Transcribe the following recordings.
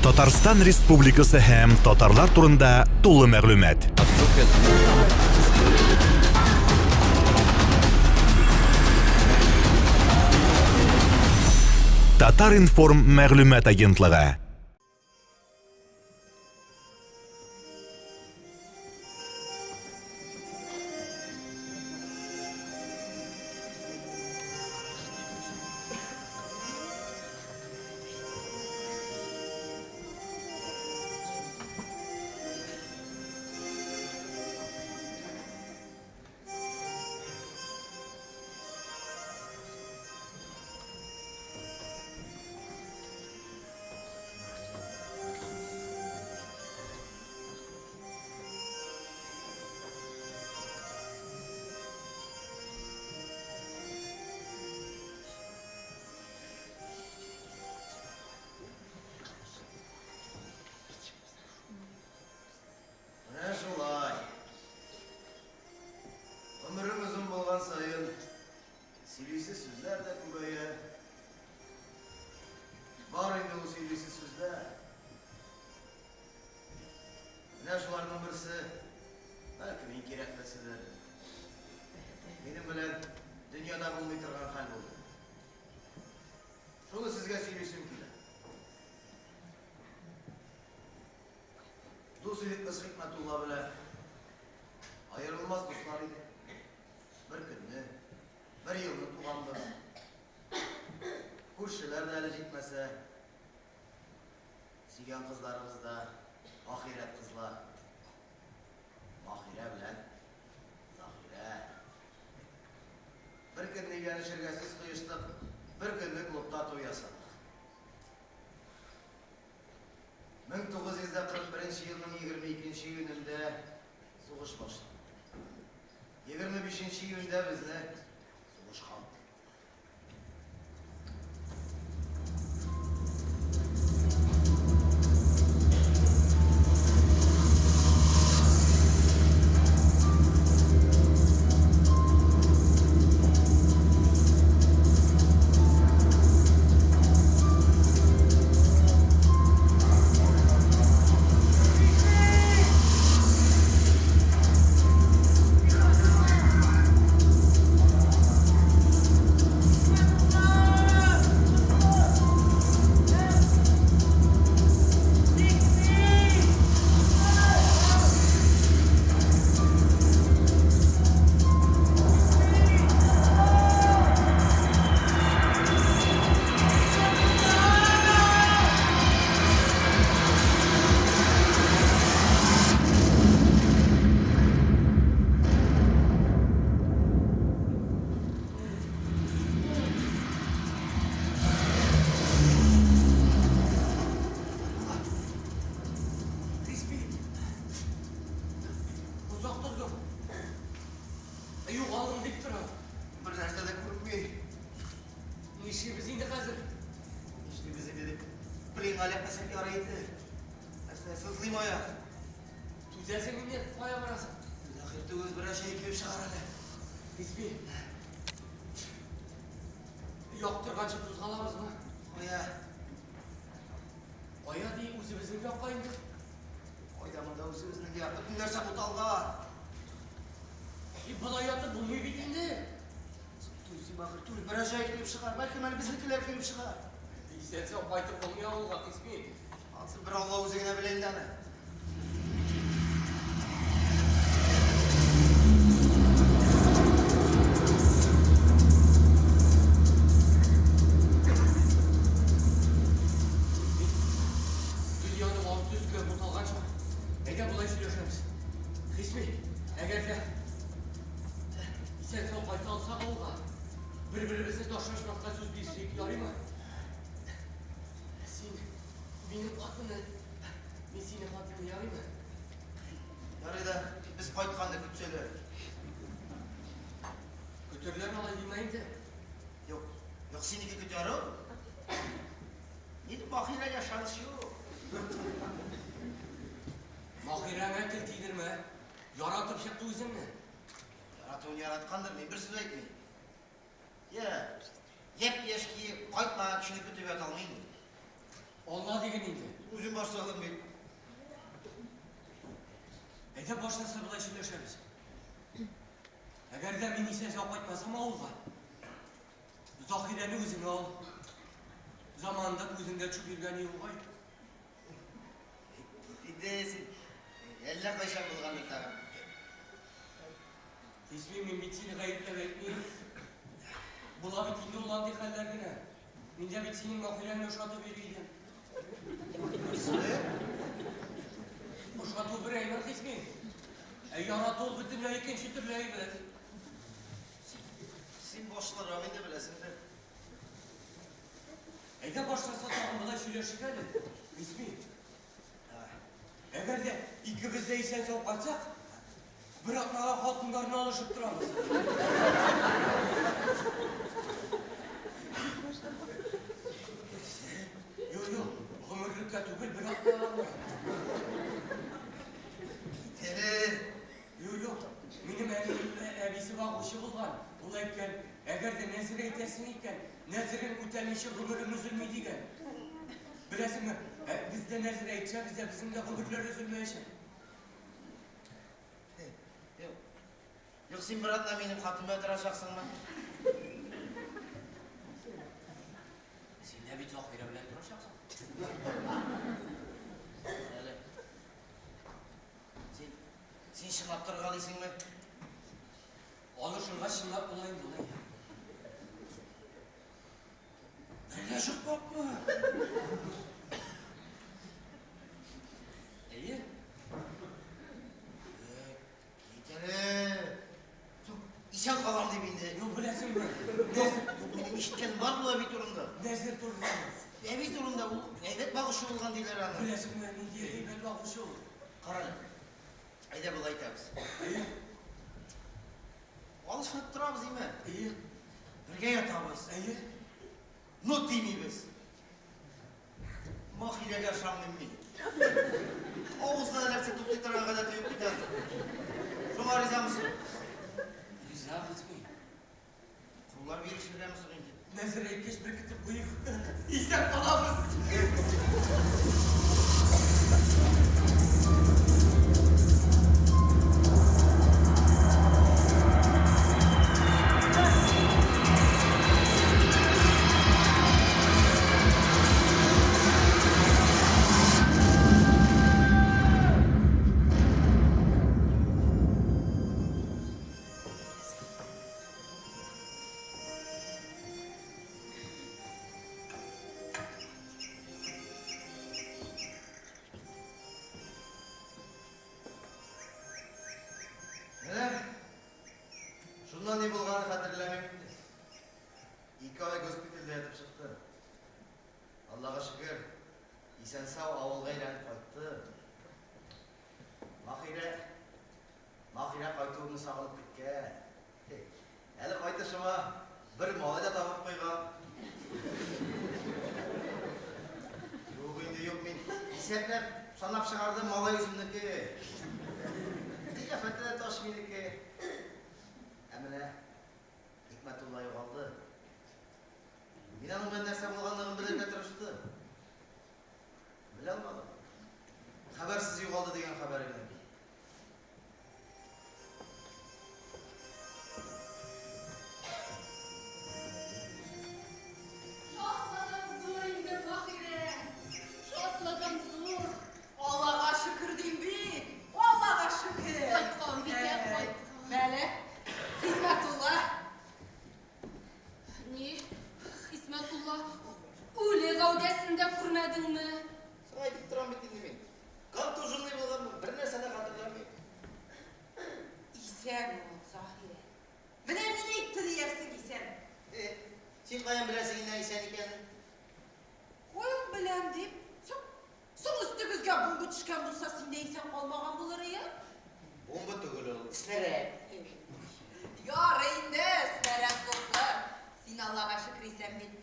Татарстан Республикасы һәм татарлар турында тулы мәгълүмат. Татар-информ мәгълүмат агентлыгы. Менә шулай. Гомерең озын булган саен, сөйлисе сүзләр дә күбәя. Бар инде ул сөйлисе сүзләр. Менә шуларның берсе, бәлкем иң кирәклеседер. Минем белән дөньяда булмый торган хәл булды. Шуны сезгә сөйлисем килә. Дус идек без Хикмәтулла белән. Аерылмас дуслар идек. Бер көнне, бер елны туганбыз. Күршеләр дә әле җитмәсә. Сөйгән кызларыбыз да ахирәт кызлар. Маһирә белән Заһирә. Бер көнне өйләнешергә сүз куештык, бер көнне клубта туй ясадык. 1941 елның 22 июнендә сугыш башланды. 25 июньдә безне сугышка алды. Озак тордым. Югалдым дип торам. Бер нәрсә дә күренми. Нишлибез инде хәзер? Нишлибез инде дип. Пленга эләкмәсәк ярый иде. Нәрсә, сызлыйм аяк. Түзәсең инде, кая барасың? Ахир түгел, берәр җәй килеп чыгар әле. Хисми. Яктырганчы кузгалабызмы? Кая? Кая ди, үзебезнең якка инде. Кайда монда үзебезнең як? Бөтен нәрсә буталган. И болай ятып булмый бит инде. Түз, Ахир түгел, берәр җай килеп чыгар. Бәлкем әле безнекеләр килеп чыгар. Исән-сау кайтып булмый авылга, Хисми. Ансы бер Алла үзе генә белә инде аны. Дөньяның алты өскә буталган чагы. Әйдә болай сөйләшәбез. Хисми, әгәр дә исән-сау кайта алсак авылга, бер-беребезне ташлашмаска сүз бирсәк, ярыймы? Син минем хатыны, мин синең хатының, ярыймы? Ярый да, без кайтканны көтсәләр. Көтерләр алай димә инде. Юк, юк, синеке көтәр ул. Минем Маһирәгә шанс юк. Маһирәңә тел тидермә. Яратып чыкты үзеңне. Яратуын яраткандыр, мин бер сүз әйтмим. Я, япь-яшь киеп, кайтмаган кешене көтеп ята алмыйм. Алла диген инде. Үзем башладың бит. Әйдә башласа болай сөйләшәбез. Әгәр дә мин исән-сау кайтмасам авылга, Заһирәне үзеңә ал. Заманында күзеңдә төшеп йөргән юк ай. Инде син әллә кайчан булгандыр тагын. Хисми, мин бит сине гаепләп әйтмим. Була бит инде ул андый хәлләр генә. Мин дә бит синең Маһирәңне ошатып йөри идем. Ошату бер әйбер, Хисми. Ә ярату ул бөтенләй икенче төрле әйбер. Син башлырак инде беләсеңдер. Әйдә башласа тагын болай сөйләшик әле. Хисми. Әгәр дә икебез дә исән-сау кайтсак, бер атнага хатыннарны алышып торабыз. Юк, юк, гомерлеккә түгел, бер атнага гына. Китәле. Юк, юк, минем әнием әбисе багучы булган. Ул әйткән, әгәр дә нәзер әйтәсең икән, нәзерең үтәлмичә гомерең өзелми дигән. Беләсеңме, без дә нәзер әйтсәбез дә, безнең дә гомерләр өзелмәячәк. Юк. Юк, син бер атна минем хатын белән торачаксыңмы? Син дә бит Заһирә белән торачаксың. Әле. Син, син чынлап торгалыйсыңмы? Алышынга чынлап була инде ул. Бергә чыкмакмы? Әйе. Кит әле. Исән калам дип инде. Юк, беләсеңме? Нәзер, Юк, минем ишеткән бар бу әби турында. Нәзер турындамы? Әби турында ул әйбәт багучы булган диләр аны. Беләсеңме, нинди әйбәт багучы ул? Кара әле. Әйдә болай итәбез. Әйе. Алышынып торабыз име? Әйе. Бергә ятабыз. Әйе. Ну тимибез. Маһирәгә ышанмыйм мин. Авызына эләксә туктый торган гадәте юк бит аның. Шуңа ризамысың? Риза, Хисми. Куллар бирешергәме соң инде? Нәзер әйткәч, беркетеп куйыйк. Исән калабыз. Менә шуннан ни булганын хәтерләмим инде. Ике ай госпитальдә ятып чыкты. Аллага шөкер, исән-сау авылга әйләнеп кайтты. Маһирә, Маһирә кайтуымны сагынып көткән. Әле кайтышыма бер малай да табып куйган. Юк инде, юк, мин исәпләп, санап чыгардым, малай үземнеке. Кыяфәте дә таш минеке. Ә менә Хикмәтулла югалды. Мин аның белән нәрсә булганлыгын белергә тырыштым. Белә алмадым. Хәбәрсез югалды дигән хәбәр генә килде. Шатлыгым зур инде, Маһирә. Шатлыгым зур. Аллага шөкер дим бит. Аллага шөкер. Кайткан бит, ә, кайткан. Мәле, Хисмәтулла. Ни, Хисмәтулла, үле гәүдәсен дә күрмәдеңме? Соң әйтеп торам бит инде мин. Контуженный булганмын, бер нәрсә дә хәтерләмим. Исән ул, Заһирә. Менә мин әйтте диярсең исән. Э, син каян беләсең инде исән икәнен? Каян беләм дип. Соң, соң өстегезгә бомба төшкән булса, син дә исән калмаган булыр идең. Бомба түгел ул, снаряд. Ярый инде, снаряд булсын. Син Аллага шөкер исән бит.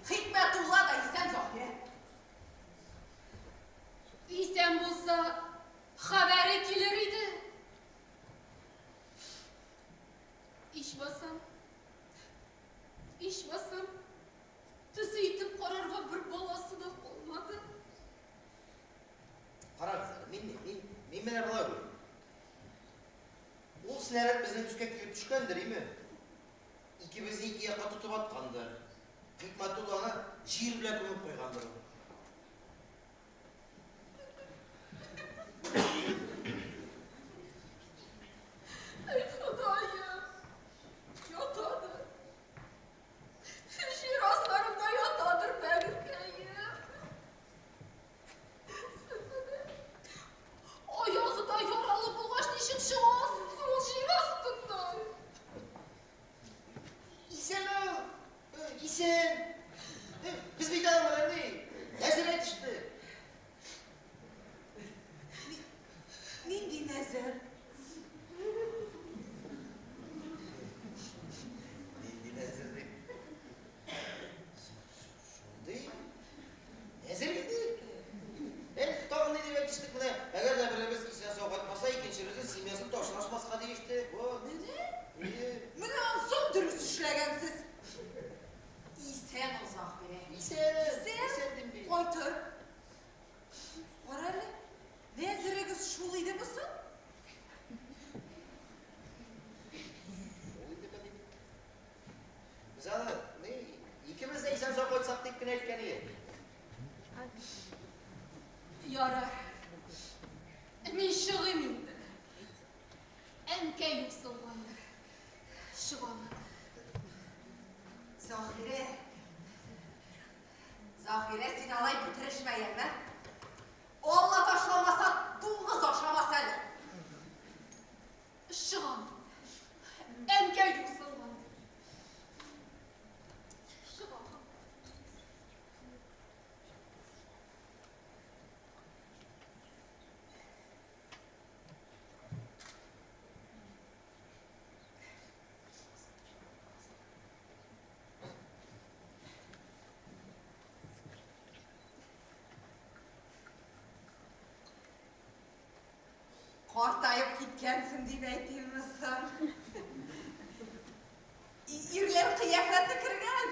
Хикмәтулла да исән, Заһирә. Исән булса, хәбәре килер иде. Ичмасам, ичмасам, төсе итеп карарга бер баласы да калмады. Мин менә болай уйлыйм. Ул снаряд безнең өскә килеп төшкәндер, име? Икебезне ике якка тотып аткандыр. Хикмәтулланы җир белән күмеп куйгандыр ул. Әй, Ходаем! Ятадыр. Җир асларында ятадыр бәгырькәем. Аягы да яралы булгач, ничек чыга ул җир астыннан? Исән ул! Исән! Без бит аның белән ни, нәзер әйтештек. Нинди нәзер? Нинди нәзер дип? Шундый нәзер инде. Ә, тагын ни дип әйтештек менә, әгәр дә беребез исән-сау кайтмаса, икенчебезнең семьясын ташлашмаска диештек. Вот. Менә? Әйе. Менә ансын дөрес эшләгәнсез. Исән ул, Заһирә. Исән. Исән. Исән дим бит. Кайтыр. Кара әле, нәзерегез шул идеме соң? Шул идеме дип. Без аны, ни, икебез дә исән-сау кайтсак дип кенә әйткән идек. Ярар. Мин чыгыйм инде. Әнкәй юксынгандыр. Чыгам. Заһирә. Заһирә, син алай бетерешмә, яме? Алла ташламаса, дуңгыз ашамас әле. Чыгам. Әнкәй юксынгандыр. Чыгам. Картаеп киткәнсең дип әйтимме соң? Ирләр кыяфәте кергән.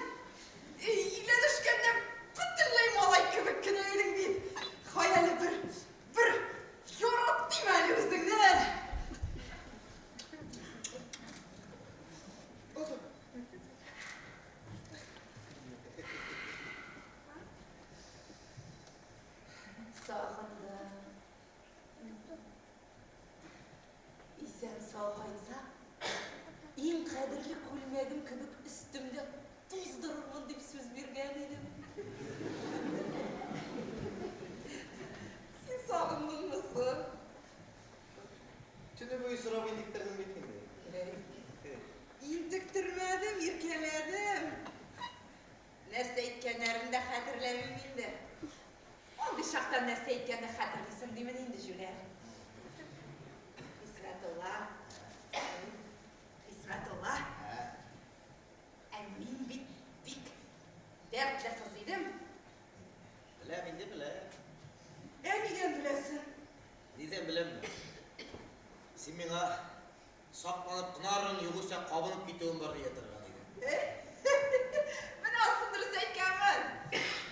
Өйләнешкәндә бөтенләй малай кебек кенә идең бит. Кая әле бер, бер ярат дим әле үзеңне. Сагындым. Исән-сау кайтса, иң кадерле күлмәгем кебек өстемдә туздырырмын дип сүз биргән идем. Син сагындыңмы соң? Төне буе сорап интектердең бит инде. Интектермәдем, иркәләдем. Нәрсә әйткәннәрен дә хәтерләмим инде. Андый чакта нәрсә әйткәнне хәтерлисең димен инде, җүләр. Хисмәтулла. Хисмәтулла. Ә мин бит бик дәртле кыз идем. Беләм инде, беләм. Ә нидән беләсең? Нидән беләм? Син миңа сакланып кына арын, югыйсә кабынып китүем бар дия торган идең. Менә асын дөрес әйткәнмен.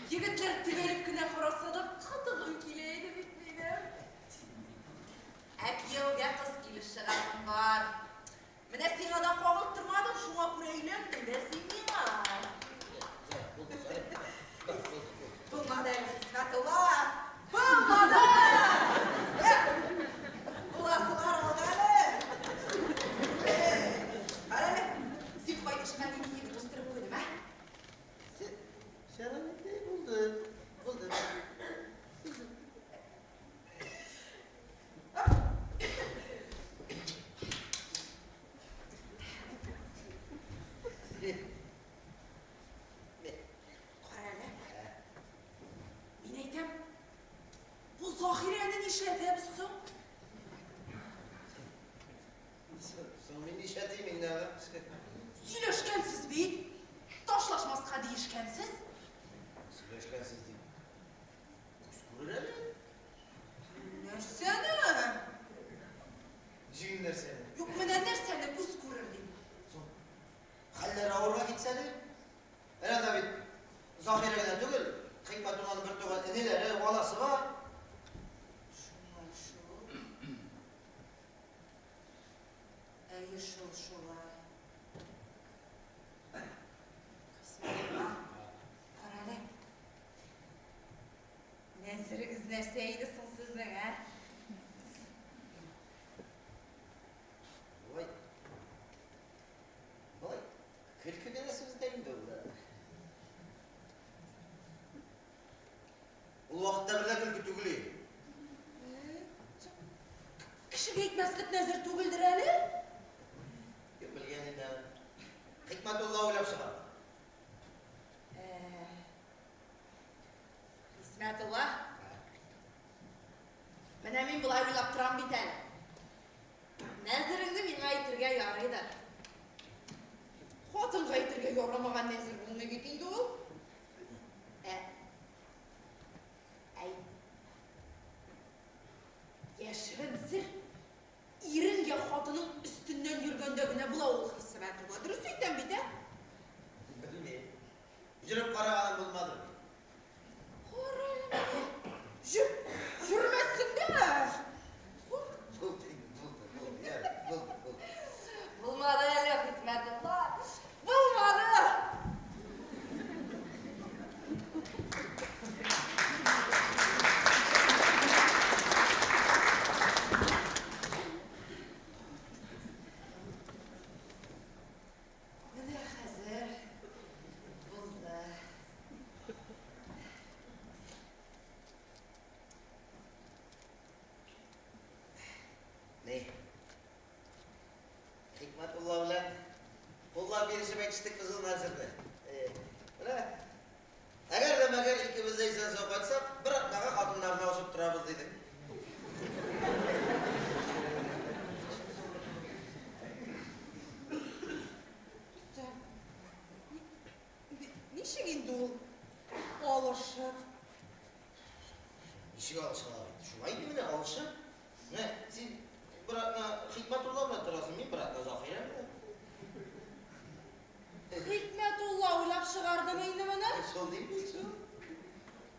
Егетләр төбәлеп кенә караса да кытыгым килә иде бит минем. Ә кияүгә кыз килеш чыгасың бар. Менә сиңа да кагылып тормадым, шуңа күрә өйләндең дә син миңа. Булмады әле, Хисмәтулла. Булмады! Буласылар алда әле. Кара әле, син кайтышка нинди егет үстереп куйдым, ә? Чарам инде, булды. Булды. Кара әле. Мин әйтәм, бу Заһирәне нишләтәбез соң? Соң мин нишләтим инде аны? Сөйләшкәнсез бит. Ташлашмаска диешкәнсез. Сөйләшкәнсез дип. Күз күрер әле. Нәрсәне? Җиң нәрсәне? Юк, менә нәрсәне күз күрер дим. Соң хәлләр авырга китсә дә. Әле анда бит Заһирә генә түгел, Хикмәтулланың бер туган энеләре, анасы бар. Шулай шул. нәрсә иде соң сезнең, ә? Болай. Болай. Көлке генә сүз дә инде ул. Ул вакытта бер дә көлке түгел иде. Кешегә әйтмәслек нәзер түгелдер әле? Кем белгән инде аны. Хикмәтулла уйлап чыгарды. Хисмәтулла. Менә мин болай уйлап торам бит әле. Нәзереңне миңа әйтергә ярыйдыр. Хатынга әйтергә ярамаган нәзер булмый бит инде ул. Ә, әй, яшерен сер ирең я хатының өстеннән йөргәндә генә була ул Хисмәтулла. Дөрес әйтәм бит, ә? Белмим. Йөреп караганым булмады. Кара әле менә. Җөр, йөрмәссең дә. Булды, булды, булды, ярый, булды, булды. Булмады әле, Хисмәтулла. Булмады. Менә хәзер булды. Ни? Хикмәтулла белән куллар бирешеп әйтештек без ул нәзерне. Менә әгәр дә мәгәр икебез дә исән-сау кайтсак, бер атнага хатыннарны алышып торабыз дидек. Ничек инде ул алышып? Ничек алышалар инде? Шулай инде менә алышып. Менә син бер атна Хикмәтулла белән торасың, мин бер атна Заһирә белән. Хикмәтулла уйлап чыгардымы инде моны? Шул дим бит, шул.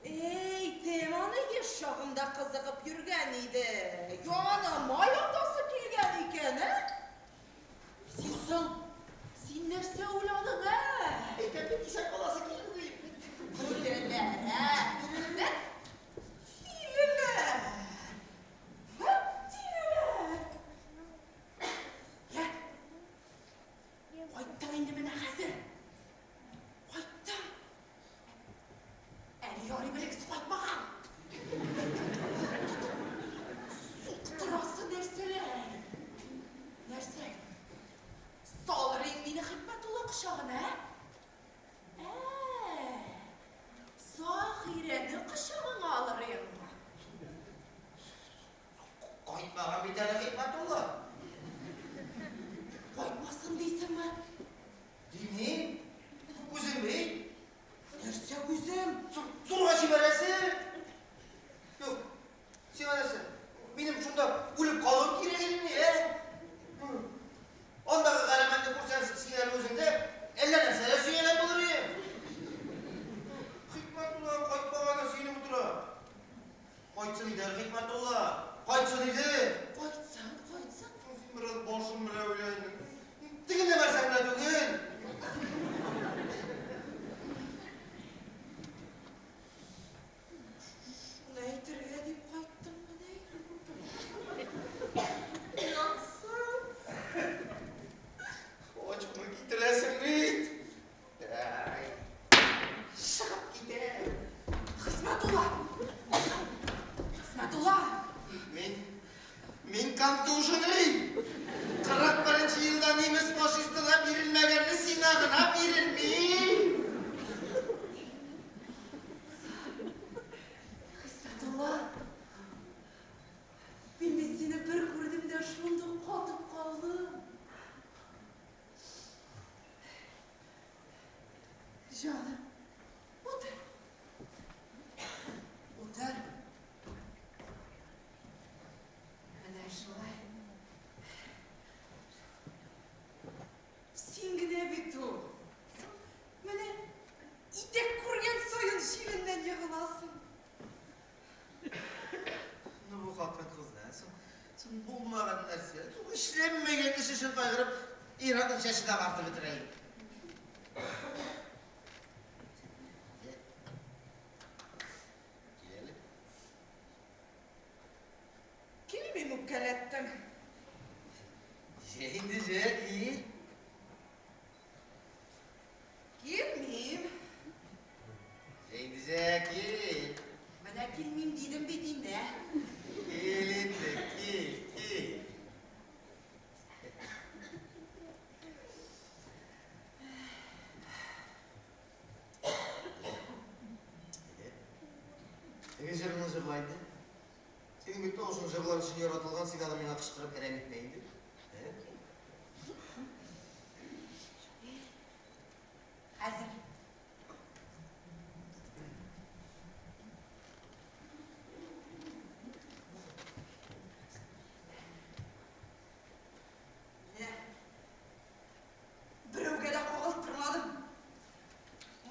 Әй, тем аны яшь чагында кызыгып йөргән иде. Яныма ятасы килгән икән, ә? Син соң, син нәрсә уйладың, ә? Әйтәм бит, исән каласы килде дим. Тилеләр, ә? Тилеләр! Ә, тилеләр! Йә, кайттың инде менә хәзер. Кайттың. Әле ярый белегез кайтмаган. Суктырасы нәрсәләр. Нәрсә? Салыр инде мине Хикмәтулла кочагына, ә? Ә, Заһирәне кочагыңа алыр идеңме? Кайтмаган бит әле Хикмәтулла. Кайтмасын дисеңме? Димим. Үзең бит. Нәрсә үзем? Зурга җибәрәсе. Юк. Сиңа нәрсә? Минем шунда үлеп калуым кирәк идеме, ә? Андагы галәмәтне күрсәң, син әле үзеңдә әллә нәрсәләр сөйләгән булыр идең. Хикмәтулла кайтмаганы сөенеп утыра. Кайтсын иде әле Хикмәтулла. Кайтсын иде. Кайтсын, кайтсын. Соң син бераз башың белән уйла инде. Тегендә нәрсәң белән түгел. Шуны әйтергә дип кайттым менә. Янсын. Ачуны китерәсең бит. Әй, чыгып китә. Хисмәтулла! Хисмәтулла! Мин контуженный. 41 елда немец фашистына бирелмәгәнне сиңа гына бирелмим. Хисмәтулла! Мин бит сине бер күрдем дә шундук катып калдым. Җаным, утыр. Утыр. Менә шулай. Син генә бит ул. Менә итәк күргән саен җиреннән егыласың. Ну бу хатын-кыз да соң, соң булмаган нәрсә, соң эшләнмәгән эш өчен кайгырып, ир-атның чәчен агартып бетерә инде. Кил әле. Белмим, үпкәләттең. Җә инде, җә, кил. Килмим. Җә инде, җә, кил. Менә килмим дидем бит инде. Кил инде, кил, кил. Теге җырыңны җырла инде. Синең бит тавышың җырлар өчен яратылган, син аны миңа кычкырып әрәм итмә инде. Хәзер. Менә. Берәүгә дә кагылттырмадым.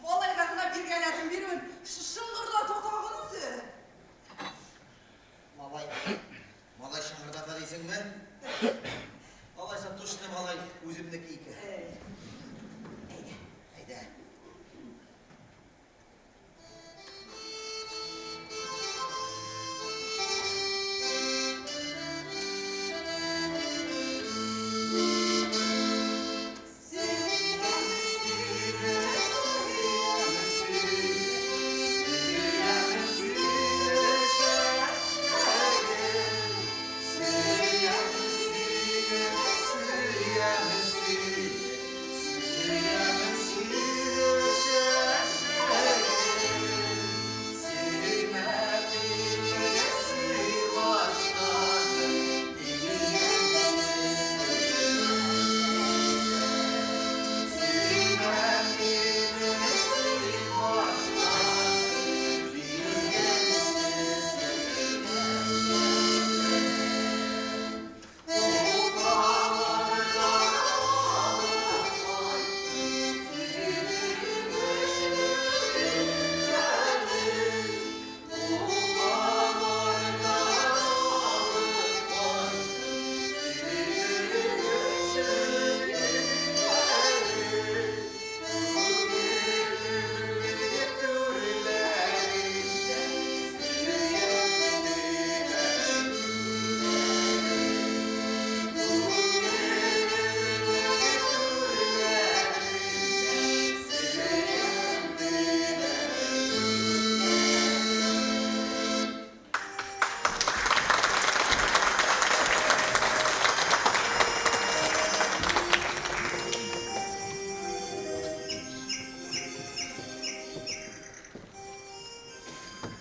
Малайга гына биргәләдем бирүен. Шыңгырдата тагын үзе. Малай, малай шыңгырдата дисеңме? Алайса точно малай үземнеке икән. Әйдә. Әйдә.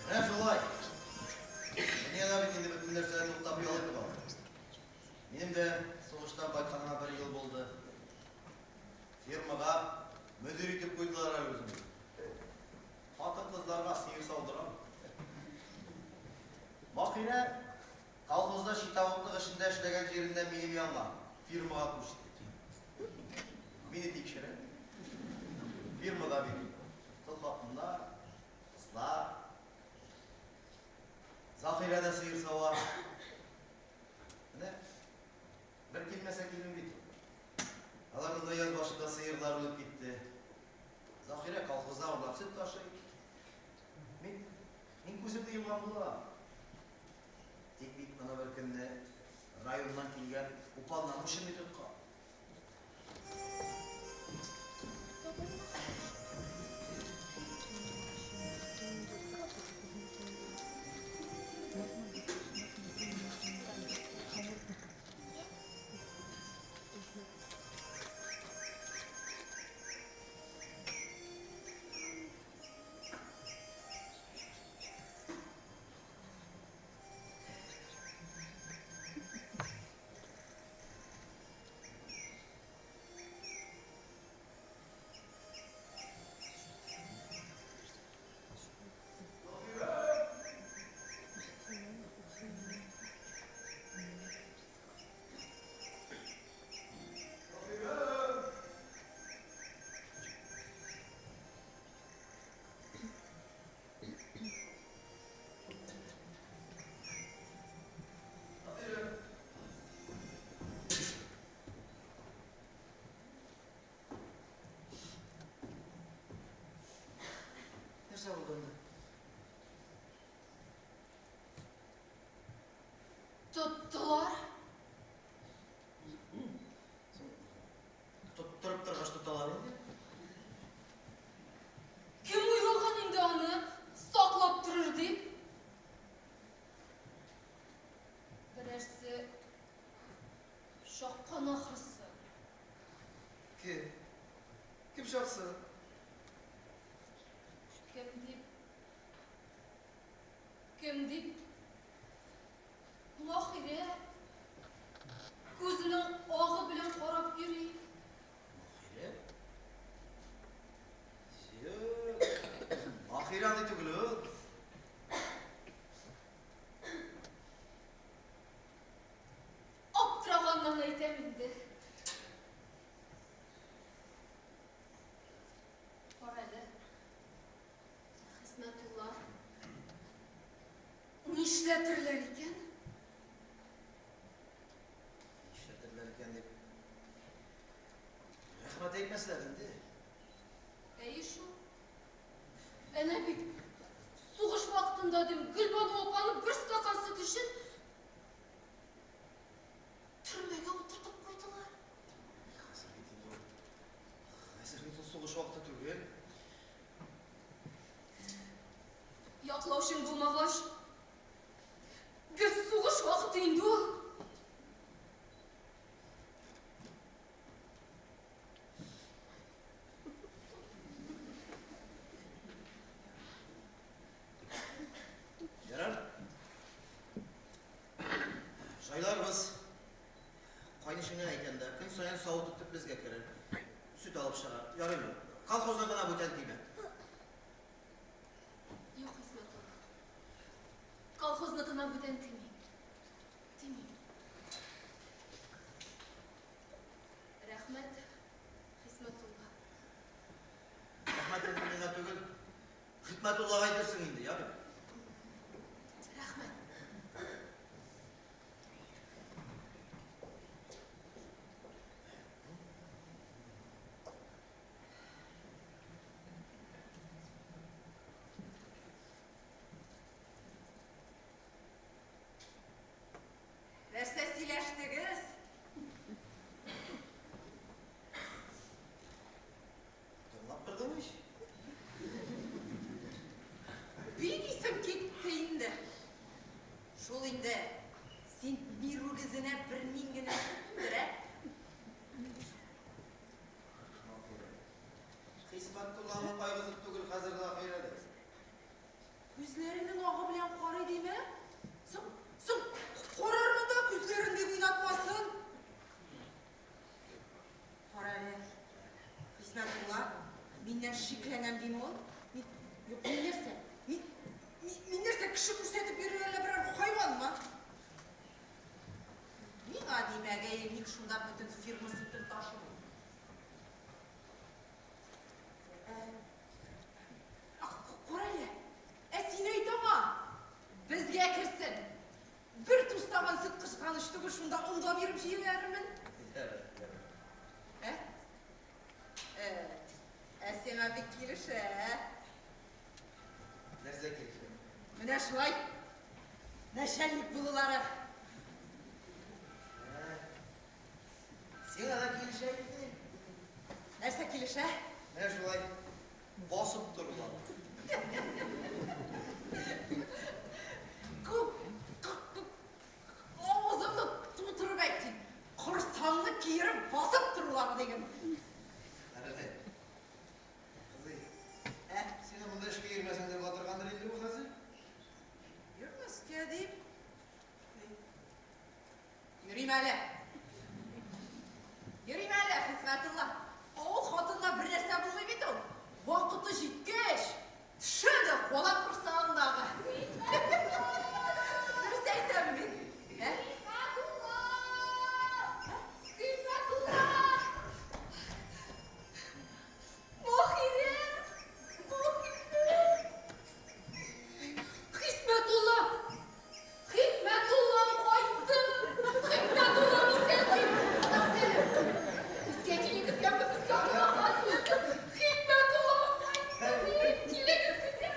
Менә шулай. Дөньяда бит инде бөтен нәрсә туктап ял итеп алды. Минем дә сугыштан кайтканыма бер ел булды. Фермага мөдир итеп куйдылар әле үземне. Хатын-кызларга сыер саудырам. Бакыйрә колхозда щитоводлык эшендә эшләгән җиреннән минем янга, фирмага күчте. Мине тикшерә. Фирмада бит тол хатыннар, кызлар. Заһирә дә сыер сава. Менә бер килмәсә килми бит. Аларның да яз башында сыерлар үлеп китте. Заһирә колхозда урлап сөт ташый. Мин мин күземне йомган булам. Тик бит моны бер көнне районнан килгән уполномоченный тоткан. Чаккан ахрысы. Кем? Кем чаксын? Кем дип? Кем дип? Маһирә. Күзенең агы белән карап йөри. Маһирә? Юк. Маһирә андый түгел ул. Аптыраганнан әйтәм инде. Кара әле, Хисмәтулла. Нишләтерләр икән? Нишләтерләр икән дип. Рәхмәт әйтмәсләр инде. Әйе шул. Әнә бит сугыш вакытында дим, Гөлбану апаны бер стакан сөт өчен төрмәгә утыртып куйдылар. Хәзер бит инде ул. Хәзер бит ул сугыш вакыты түгел. Яклаучың булмагач, гел сугыш вакыты инде ул. Ярар. Җайларбыз. Кайнышыңа әйтәм дә, көн саен савыт тотып безгә керер. Сөт алып чыгар. Ярыймы? Колхозда гына бүтән тимә. Юк, Хисмәтулла. Колхозныкына бүтән тимим. Тимим. Рәхмәт, Хисмәтулла. Рәхмәт инде миңа түгел. Хикмәтуллага әйтерсең инде, ярый. Рәхмәт. Нәрсә сөйләштегез? Тыңлап тордым ич. Бик исем китте инде. Шул инде, син мир үгезенә бер мин генә түгелдер, ә? Хисмәтулланың кайгысы түгел хәзер Заһирәдә. Күзләренең агы белән карый димә? Соң, соң, карармын да күзләрен дип уйнатмасын. Кара әле, Хисмәтулла, миннән шикләнәм дими ул? Мин, юк, мин нәрсә? Мин, мин, мин нәрсә, кеше күрсәтеп йөри әллә берәр хайванмы? Миңа димәгәе, ник шунда бөтен фирма сөтен ташымый? Кара әле, ә син әйт аңа, безгә керсен. Бер тустаган сөт кызганыч түгел, шунда он да биреп җибәрермен. Ә? Ә, ә сиңа бик килешә. Нәрсә килешә? Менә шулай начальник булулары. Сиңа да килешә инде. Нәрсә килешә? Менә шулай басып торулар. Күп, авызыңны тутырып әйт син. Корсаңны киереп басып торулары диген. Кара Кызый, Ә? син монда эшкә йөрмәсәң дә була торгандыр инде бу хәзер. Йөрмәскә дип. Йөрим әле. Йөрим әле, Хисмәтулла. Авыл хатынына бер нәрсә булмый бит ул. Вакыты җиткәч, төшә дә кала корсагыңдагы. Дөрес әйтәм мин. Ә? Хисмәтулла! Хисмәтулла! Маһирә! Маһирә! Хисмәтулла! Хикмәтуллам кайтты! Хикмәтуллам исән бит! Безгә килегез, безгә кунакка! Хикмәтуллам кайтты бит! Килегез безгә!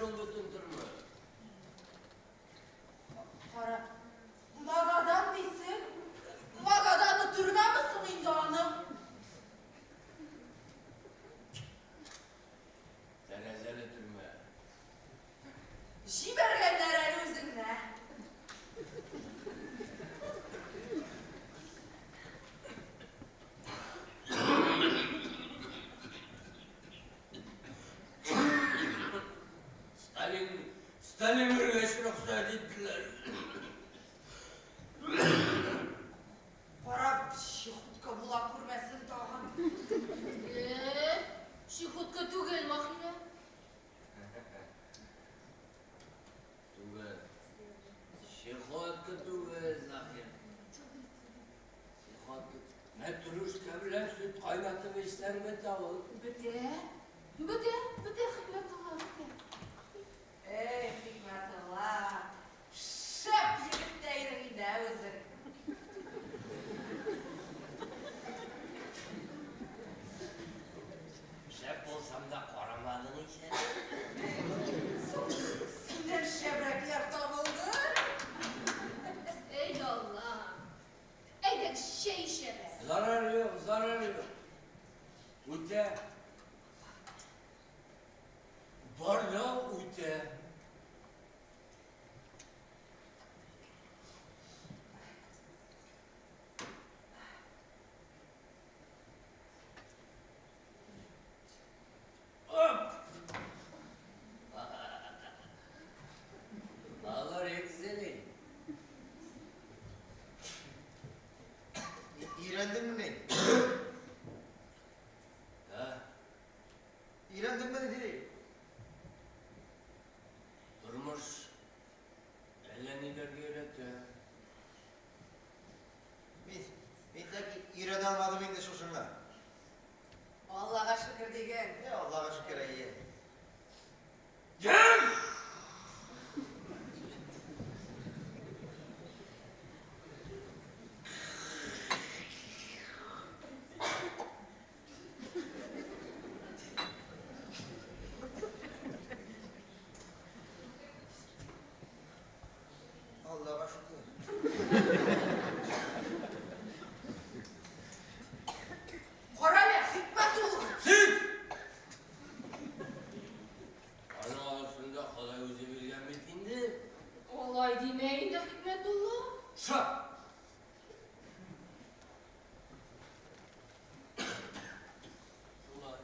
шул бөтен тормыш. Кара, Магадан дисең? Магаданы төрмәме соң инде аның? Тәрәзәле төрмә. Җибәргәннәр әле үзеңне. Сталин, Сталин үлгәч рөхсәт иттеләр. Кара, чехотка була күрмәсен тагын. Чехотка түгел, Маһирә. Түгел. Чехотка түгел, Заһир. Чехотка. Мәтрүшкә белән сөт кайнатып эчсәң бетә ул. Бетә. Бетә, бетә, Хикмәтулла, бетә. Эй, Хикмәтулла, шәп егет тә идең инде үзең. Шәп булсам да карамадың ич әле. Синнән шәбрәкләр табылды. Эй, Алла. Әйдәгез, чәй эчәбез. Зарар юк, зарар юк. Үтә. Бар да үтә. Оп! Алар икесени. Өйрәндеңме мин? Ha, Өйрәндеңме диде. тормыш әллә ниләргә өйрәтә. Мин тәки өйрәнә алмадым инде шушыңа. Аллага шөкер диген. Е, Аллага шөкер, әйе. Кем? Аллага шөкер. Кара әле, Хикмәтулла. Сез! Аның арасында Ходай үзе белгән бит инде. Алай димә инде, Хикмәтулла. Шап! Шулай.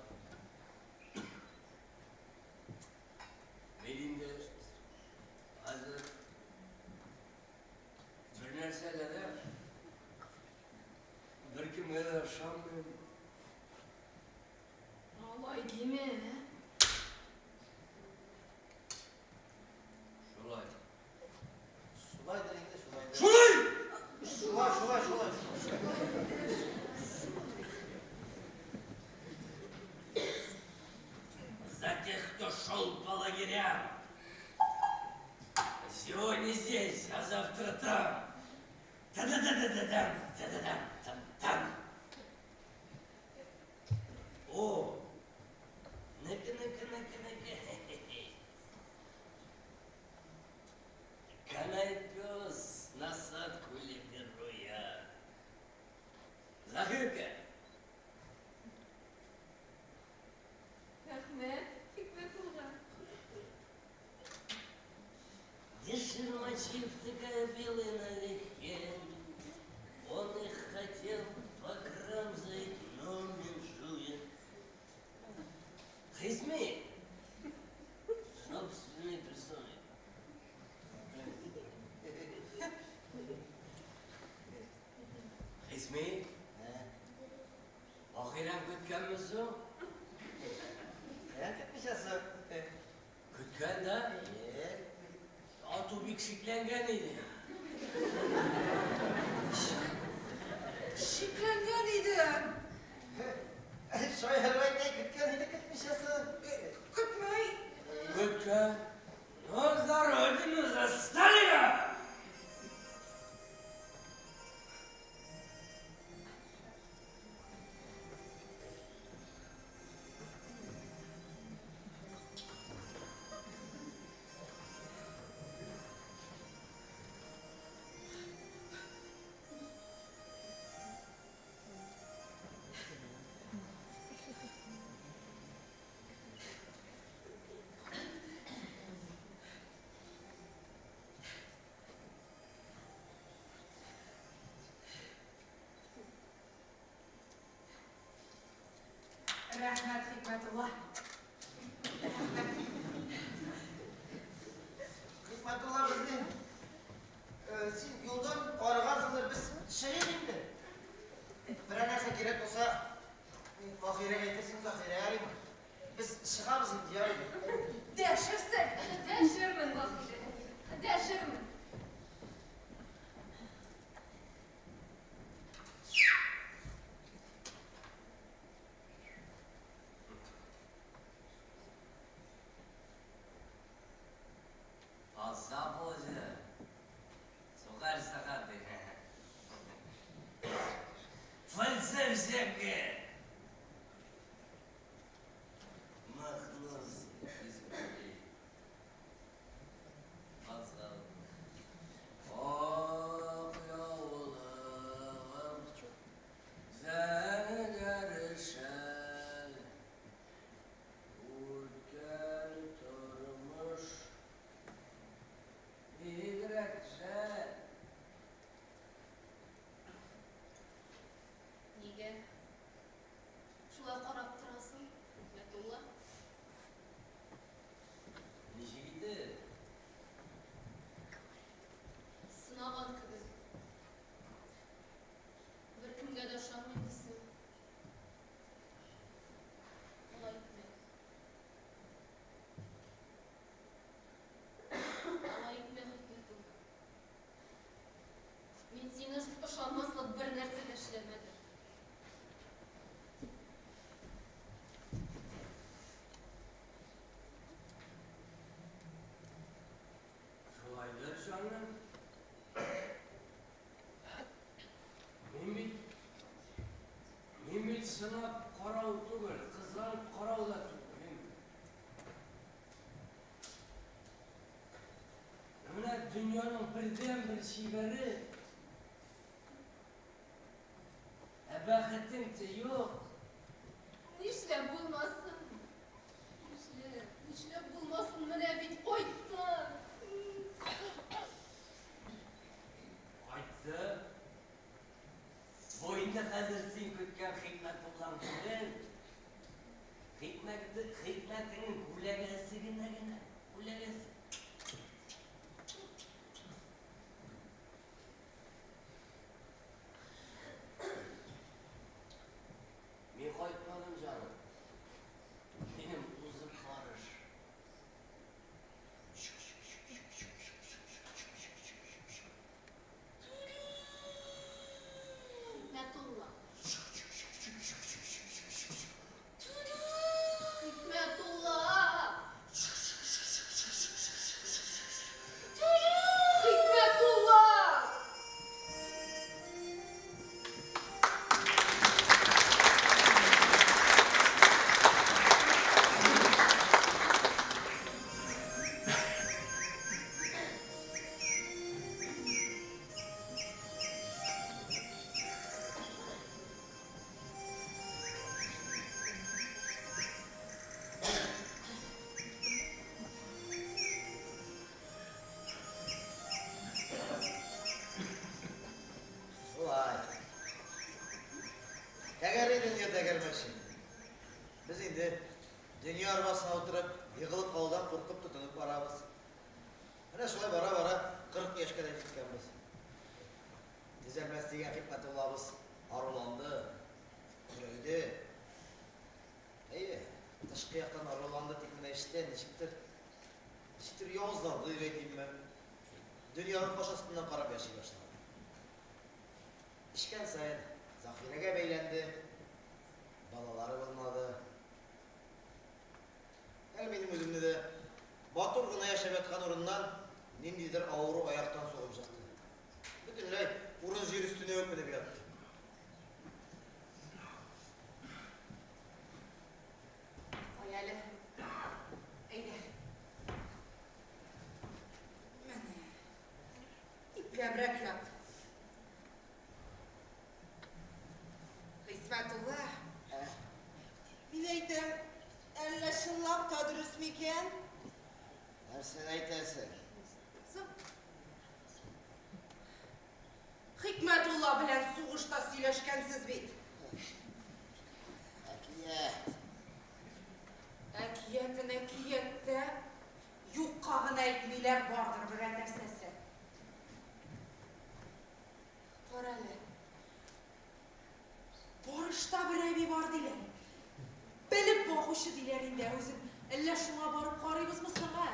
Мин инде хәзер бер нәрсәгә дә, беркемгә дә ышанмыйм. Алай димә. Шулай. Шулайдыр инде, шулайдыр. Шулай! Шулай, шулай, шулай. За тех, кто шел по лагерям. Сегодня здесь, а завтра там. Та-да-да-да-да-дам, та-да-дам, там-там. О, ну-ка, ну-ка, ну-ка, ну-ка. Канает пес, насадку ли беру я? Захирка, Рәхмәт, Хикмәтулла. Где ширмачи втыкая белые налегке? Он их хотел покрамзать, но менжует. Хизми, собственной персоной. Хизми, Ахирәм көткәнме соң? Каян көтмичә соң? Көткән дә, Е, ату бик шикләнгән иде. Шикләнгән идем. Шаярып әйтә, көткән иде, көтмичә соң. Көтмәй. Көткән. Ну, за родину, за Сталина! Рәхмәт, Хикмәтулла. Рәхмәт. Хикмәтулла безнең син юлдан арыгансыңдыр, без чыгыйк инде. Берәр нәрсә кирәк булса, Заһирәгә әйтерсең, Заһирә ярыймы? Без чыгабыз инде, ярыймы? Дәшерсең. Дәшермен, Заһирә. Дәшермен. Таза булды. Сугар сагады. Фальцевзяке. Махнулся из воды. Таза. Ак яулыгым зәңгәр шәл. Үткән тормыш бигрәк жәл. Нигә шулай карап торасың, Хикмәтулла? Ничек итеп? Сынаган кебек. Беркемгә дә ышанмыйм дисең. Алай итмә. Алай итмә, Хикмәтулла. Мин сине ышанмаслык бер нәрсә дә эшләмәдем. Шулайдыр, җаным. Мин бит мин бит сынап карау түгел, кызганып карау да түгел. Мин менә дөньяның бердәнбер чибәре, ә бәхетең те юк. Нишләп булмасын? Нишләп? Нишләп булмасын? Менә бит кайттым. Кайтты. Бу инде хәзер син көткән Хикмәтуллаң түгел. Хикмәт, хикмәтеңнең күләгәсе генә генә, күләгәсе. Мин кайтмадым, җаным. Минем узып барыш. Хикмәтулла. Хикмәтулла! Хикмәтулла! Шулай. Тәгәри дөнья тәгәрмәче. Без инде дөнья арбасына утырып, егылып калудан куркып тотынып барабыз. Менә шулай бара-бара 40 яшькә дә җиткәнбез. Төзәлмәс дигән Хикмәтуллабыз аруланды, көрәйде. Әйе, тышкы яктан аруланды, тик менә эчтән ничектер, ничектер явызланды дип әйтимме. Дөньяны каш астыннан карап яши башлады. Эчкән саен Заһирәгә бәйләнде, балалары булмады. Әле минем үземне дә матур гына яшәп яткан урыннан ниндидер авыру аяктан сугып жыкты. Бөтенләй урын-җир өстенә үк менеп ятты. Кая әле? Әйдә. Менә. Ипләбрәк ят. Хисмәтулла. Ә? Мин әйтәм, әллә чынлап та дөрес микән? Нәрсәне әйтәсең? Соң. Хикмәтулла белән сугышта сөйләшкәнсез бит. Әкият. Әкиятен әкият тә, юкка гына әйтмиләр, бардыр берәр нәрсәсе. Кара әле. Барышта бер әби бар диләр. Белеп багучы диләр инде үзен. Әллә шуңа барып карыйбызмы соң, ә?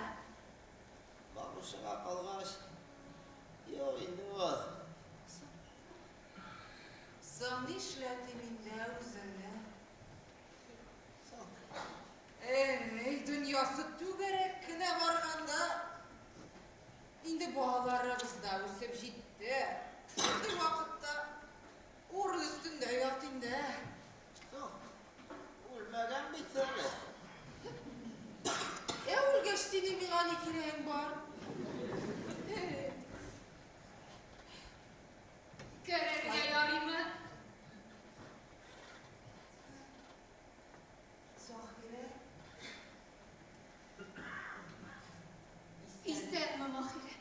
Багучыга калгач, юк инде ул. Соң нишләтим инде үзеңне? Соң. Эй, дөньясы түгәрәк кенә барганда, инде балаларыбыз да үсеп җитте. Шундый вакытта урын өстендә ят инде. Соң, үлмәгән бит әле. Ә үлгәч синең миңа ни кирәгең бар? Керергә ярыймы? Заһирә. Исәнме, Маһирә?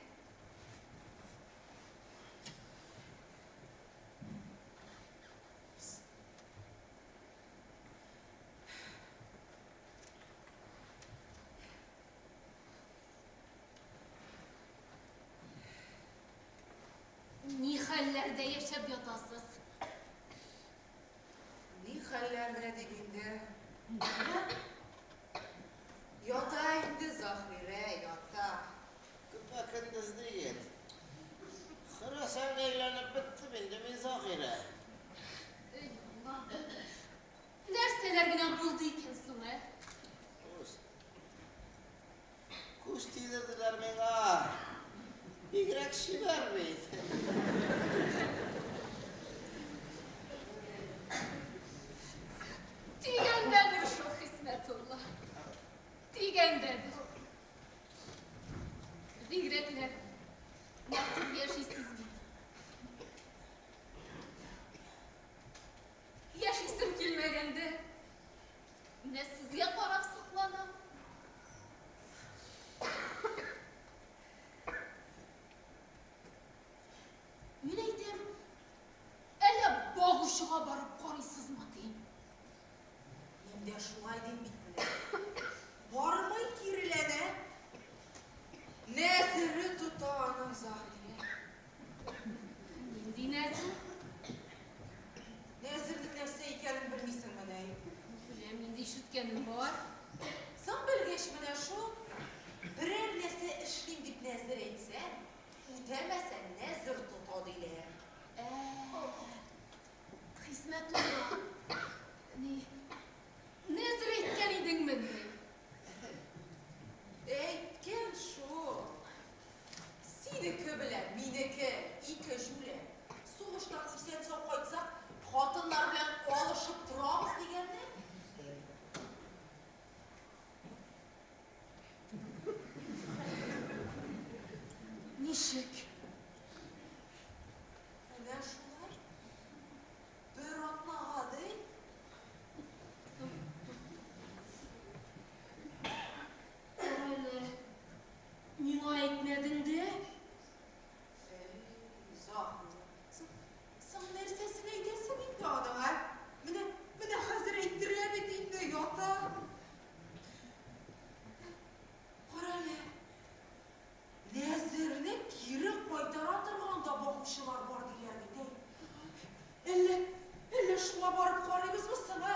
Ни хәлләрдә яшәп ятасыз? Ни хәлләрдә дип инде? Ята инде Заһирә, ята. Көпә-көндез диген. Хөрәсәнгә әйләнеп беттем инде мин, Заһирә. Эй, Алла. Нәрсәләр генә булды икән соң, ә? Күз. Күз тидерделәр миңа. Бигрәк чибәр бит. Тигәндәдер шул Хисмәтулла. Тигәндәдер. Бигрәкләр матур яшисез бит. Яшисем килмәгәндә, менә сезгә карап сокланам. Мин әйтәм, әллә багучыга барып карыйсызмы дим. Мин дә шулай дим бит менә. Бармый киреләнә. Нәзере тота аның Заһирә. Нинди нәзер? Нәзернең нәрсә икәнен белмисең менә. Беләм, инде ишеткәнем бар. Соң белгәч менә шул, берәр нәрсә эшлим дип нәзер әйтсә, үтәмәсә нәзер тота диләр. Ә, Хисмәтулла, ни, нәзер әйткән идеңмени? Әйткән шул. Синеке белән минеке ике җүләр. Сугыштан исән-сау кайтсак, хатыннар белән алышып торабыз дигәнне. Ничек? Менә шулай. Бер атнага ди. Әле миңа әйтмәдең дә? Әй, Заһирә. Соң нәрсәсен әйтәсең инде аның, ә? Менә, менә хәзер әйттерә бит инде, ята. Кара әле. Нәзерне кире кайтара торган да багучылар бар диләр бит, әй. Әллә, әллә шуңа барып карыйбызмы соң, ә?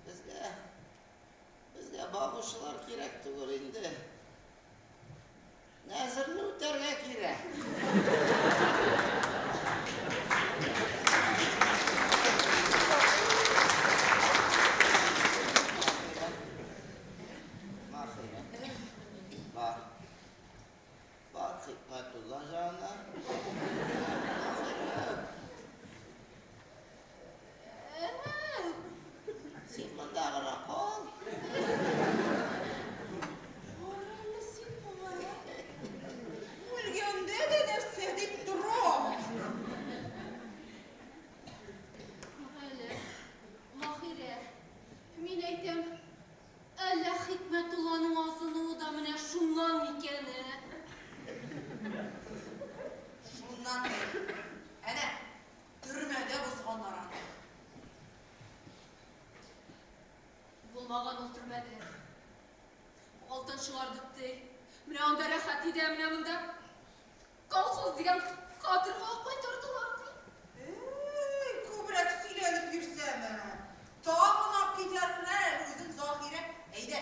Безгә, безгә багучылар кирәк түгел инде. Нәзерне үтәргә кирәк. Маһирә, бар. Бар Хикмәтулла янына. Маһирә, син монда гына кал. Кара әле син моңа, ә? Үлгәндә дә нәрсә дип тора? чыгардык, ди. Менә анда рәхәт иде, ә менә монда колхоз дигән каторга кайтардылар, ди. Әй, күбрәк сөйләнеп йөрсәме? Тагын ап китәрләр әле үзең, Заһирә. Әйдә,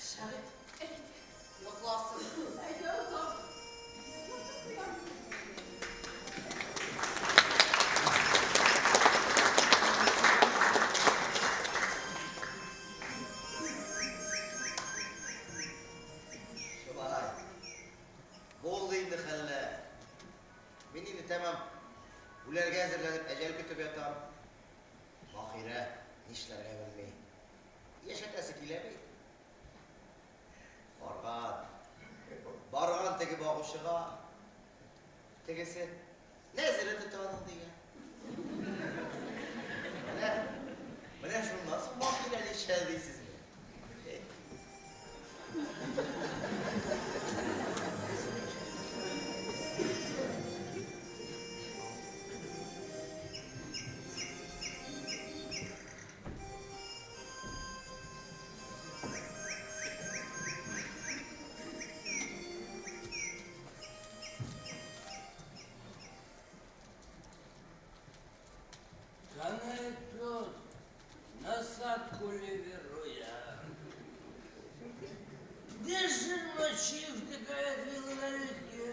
чыгыйк. Әйдә. Йокласын. Әйдә, озак. Йоклатып куям. Шулай. Булды инде хәлләр. Мин инде тәмам үләргә әзерләнеп әҗәл көтеп ятам. Маһирә нишләргә белми. Яшәтәсе килә бит. Барган. Барган теге багучыга. Тегесе нәзере тота аның дигән. Менә, менә шуннан соң Маһирә нишләде дисезме? Канает пес, насадку ливеруя. Дышит ночи, втыкает вилы налегке.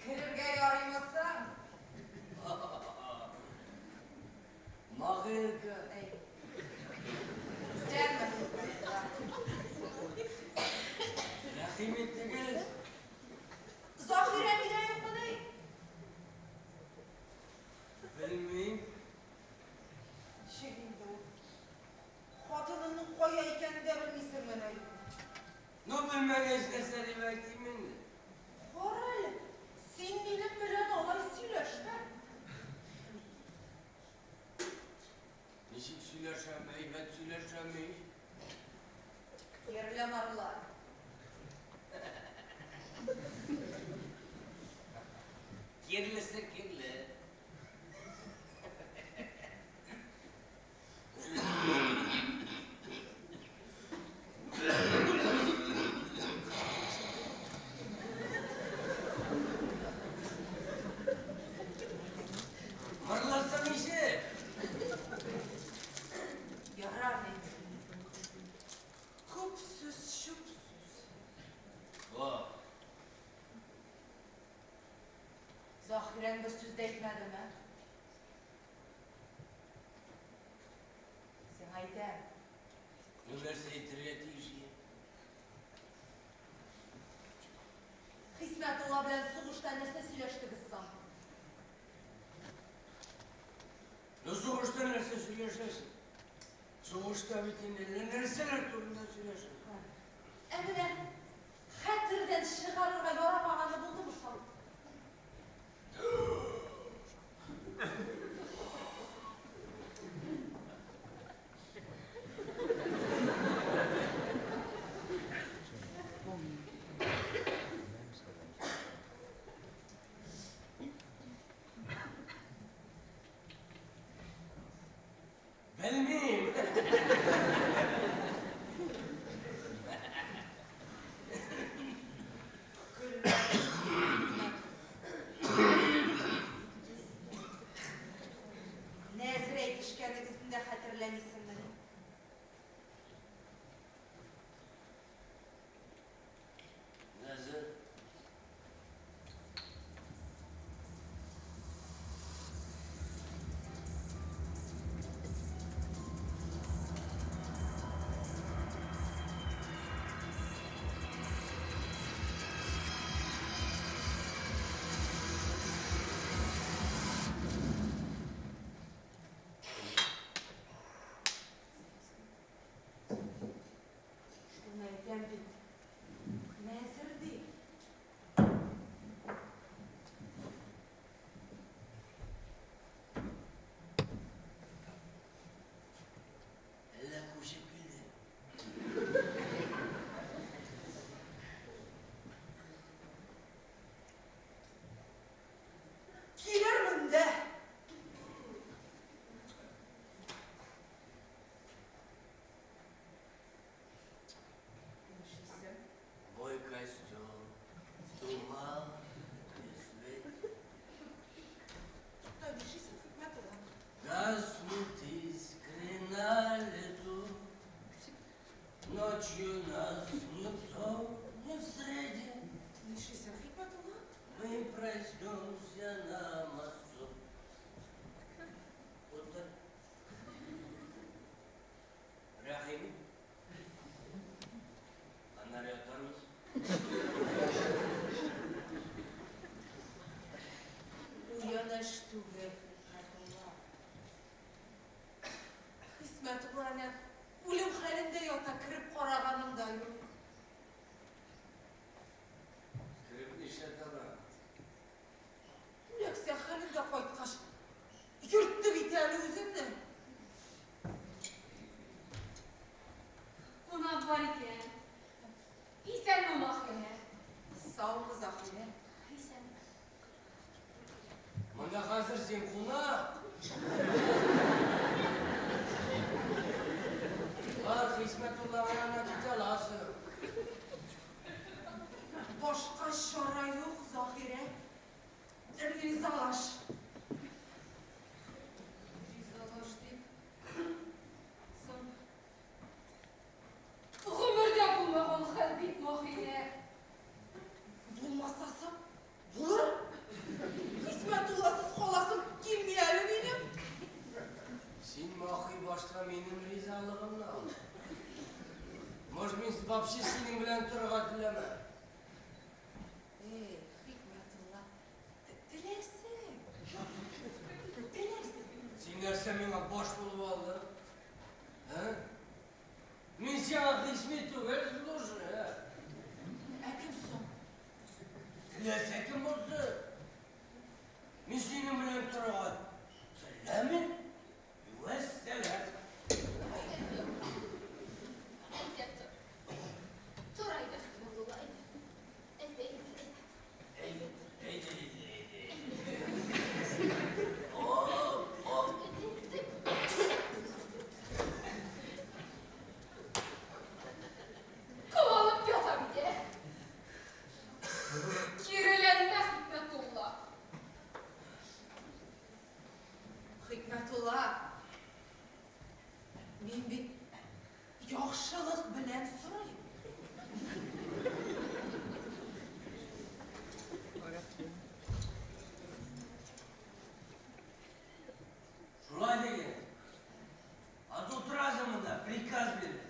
Керергә ярыймы соң? Маһирка. Әй. Исәнме? Рәхим итегез. Заһирә өйдә юкмыни? Белмим. Ничек инде ул? Хатыныңның кая икәнен дә белмисеңмени? Ну, белмәгәч, нәрсә дип әйтим инде? Кара әле, син минем белән алай сөйләшмә. Ничек сөйләшәм, әйбәт сөйләшәм ич. Керле марлы. Кирлесе кирле. Мырласың ничек? Ярар инде. Күп сүз, чүп сүз. О, Заһирәң бер сүз дә әйтмәдеме? Сиңа әйтәм. Ну нәрсә әйтергә тиеш идем? Хисмәтулла белән сугышта нәрсә сөйләштегез соң? Ну сугышта нәрсә сөйләшәсең? Сугышта бит инде әллә нәрсәләр турында сөйләшәсең. Ә менә хәтердән чыгарырга ярамаганы булдымы соң? Белмим. Көлмә, Хисмәт. Хикмәтулла әнә үлем хәлендә ята, кереп караганым да юк. Кереп нишләтә ала? Үләксә хәлендә кайткач, йөртте бит әле үземне. Кунак бар икән. Исәнме, Маһирә? Саумы, Заһирә? Исәнме. Монда хәзер син кунак. Бар, Хисмәтулла янына китә аласың. Башка чара юк, Заһирә. Ризалаш. Ризалаш дип. Соң. Гомердә булмаган хәл бит, Маһирә. Булмаса соң, булыр. Хисмәтулласыз каласым килми әле минем. Син, Махи, башта минем ризалыгымны ал. Может, мин вообще синең белән торырга теләмәм. Эй, Хикмәтулла, теләрсең. Теләрсең. Син нәрсә миңа баш булып алдың? Ә? Мин сиңа Хисми түгел, слушай, ә? Ә кем соң? Теләсә кем булсын. Мин синең белән торырга теләмим. Вәссәлам. Әйдә, тор. Тор, әйдә, Хикмәтулла, әйдә. Әйдә, әйдә, әйдә. Әйдә, әйдә, әйдә, әйдә. Оп, оп. Әйдә, әйдә. Куалып ята бит, ә. Киреләнмә, Хикмәтулла. Хикмәтулла, мин бит яхшылык белән сорыйм. Шулай диген. А то утырасың монда, приказ биреп.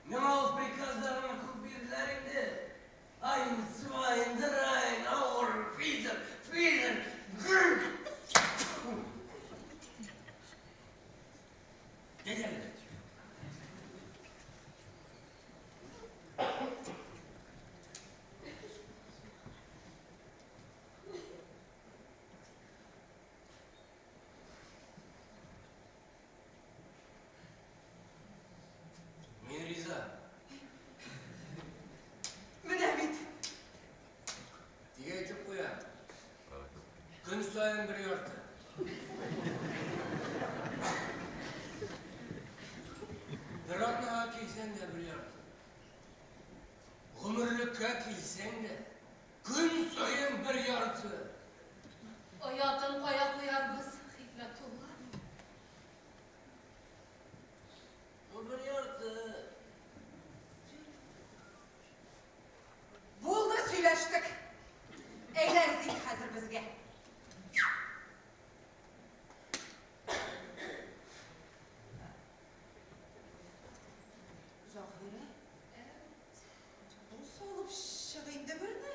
Миңа ул приказларны күп бирделәр инде. Ein, zwei, drei, vier, vier, vier, fünf. Gel gel. Мин риза. Менә бит. Тик әйтеп куям. Көн саен бер ярты. Бер атнага килсәң дә бер ярты. Гомерлеккә килсәң дә көн саен бер ярты. Оятын кая куярбыз, Хикмәтулла? Бу бер ярты. Булды, сөйләштек. Әйдәгез инде хәзер безгә. Заһирә, бу салып чык инде берне.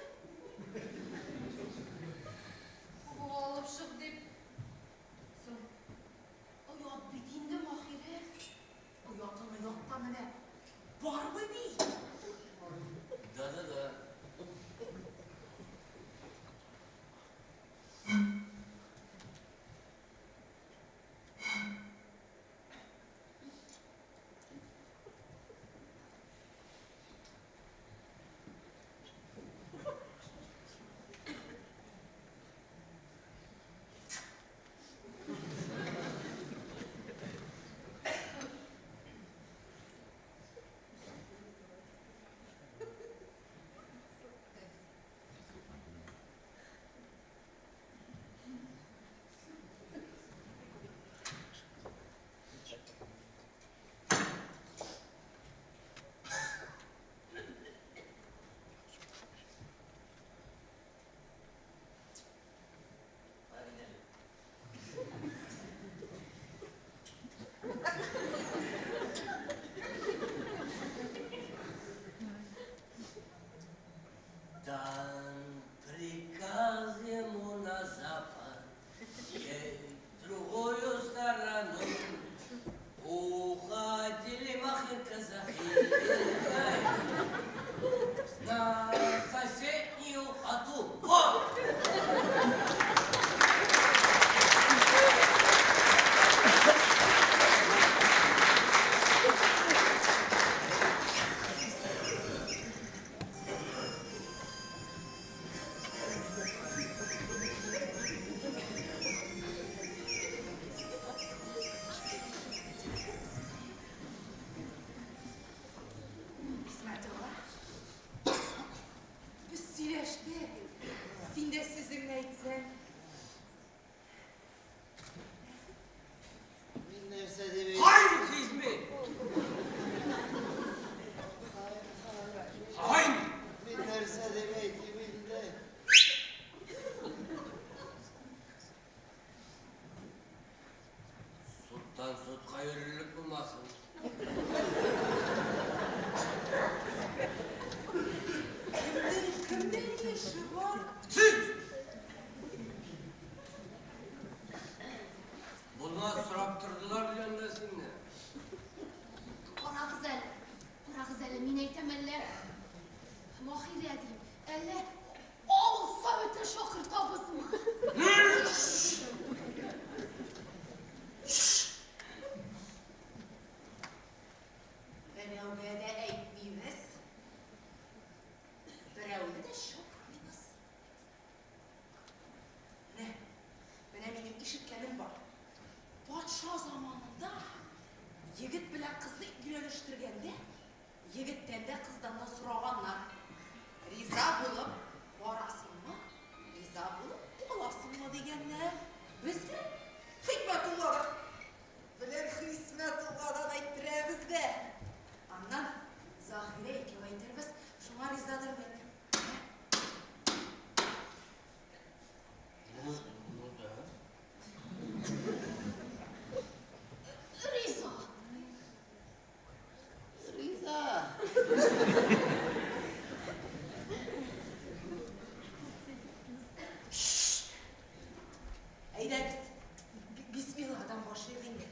йөрерлек булмасын. Кемнең кемнән яше бар? Сез! Булмас сорап тордылар янда синнән. Карагыз әле, карагыз әле, мин әйтәм әллә Маһирә дим, әллә авыл советын чакыртабызмы? Берәүгә дә әйтмибез. Берәүне дә чакырмыйбыз. Менә, менә минем ишеткәнем бар. Патша заманында егет белән кызны өйләнештергәндә, егеттән дә кыздан да сораганнар. Риза булып барасыңмы? Риза булып каласыңмы дигәннәр. Без дә Хикмәтулладан белән Хисмәтулладан әйттерәбез дә. Аннан Заһирә икәү әйтербез, шуңа ризадыр бит. Ну, ну да. Риза. Риза. Әйдәгез, бисмилладан башлыйк инде.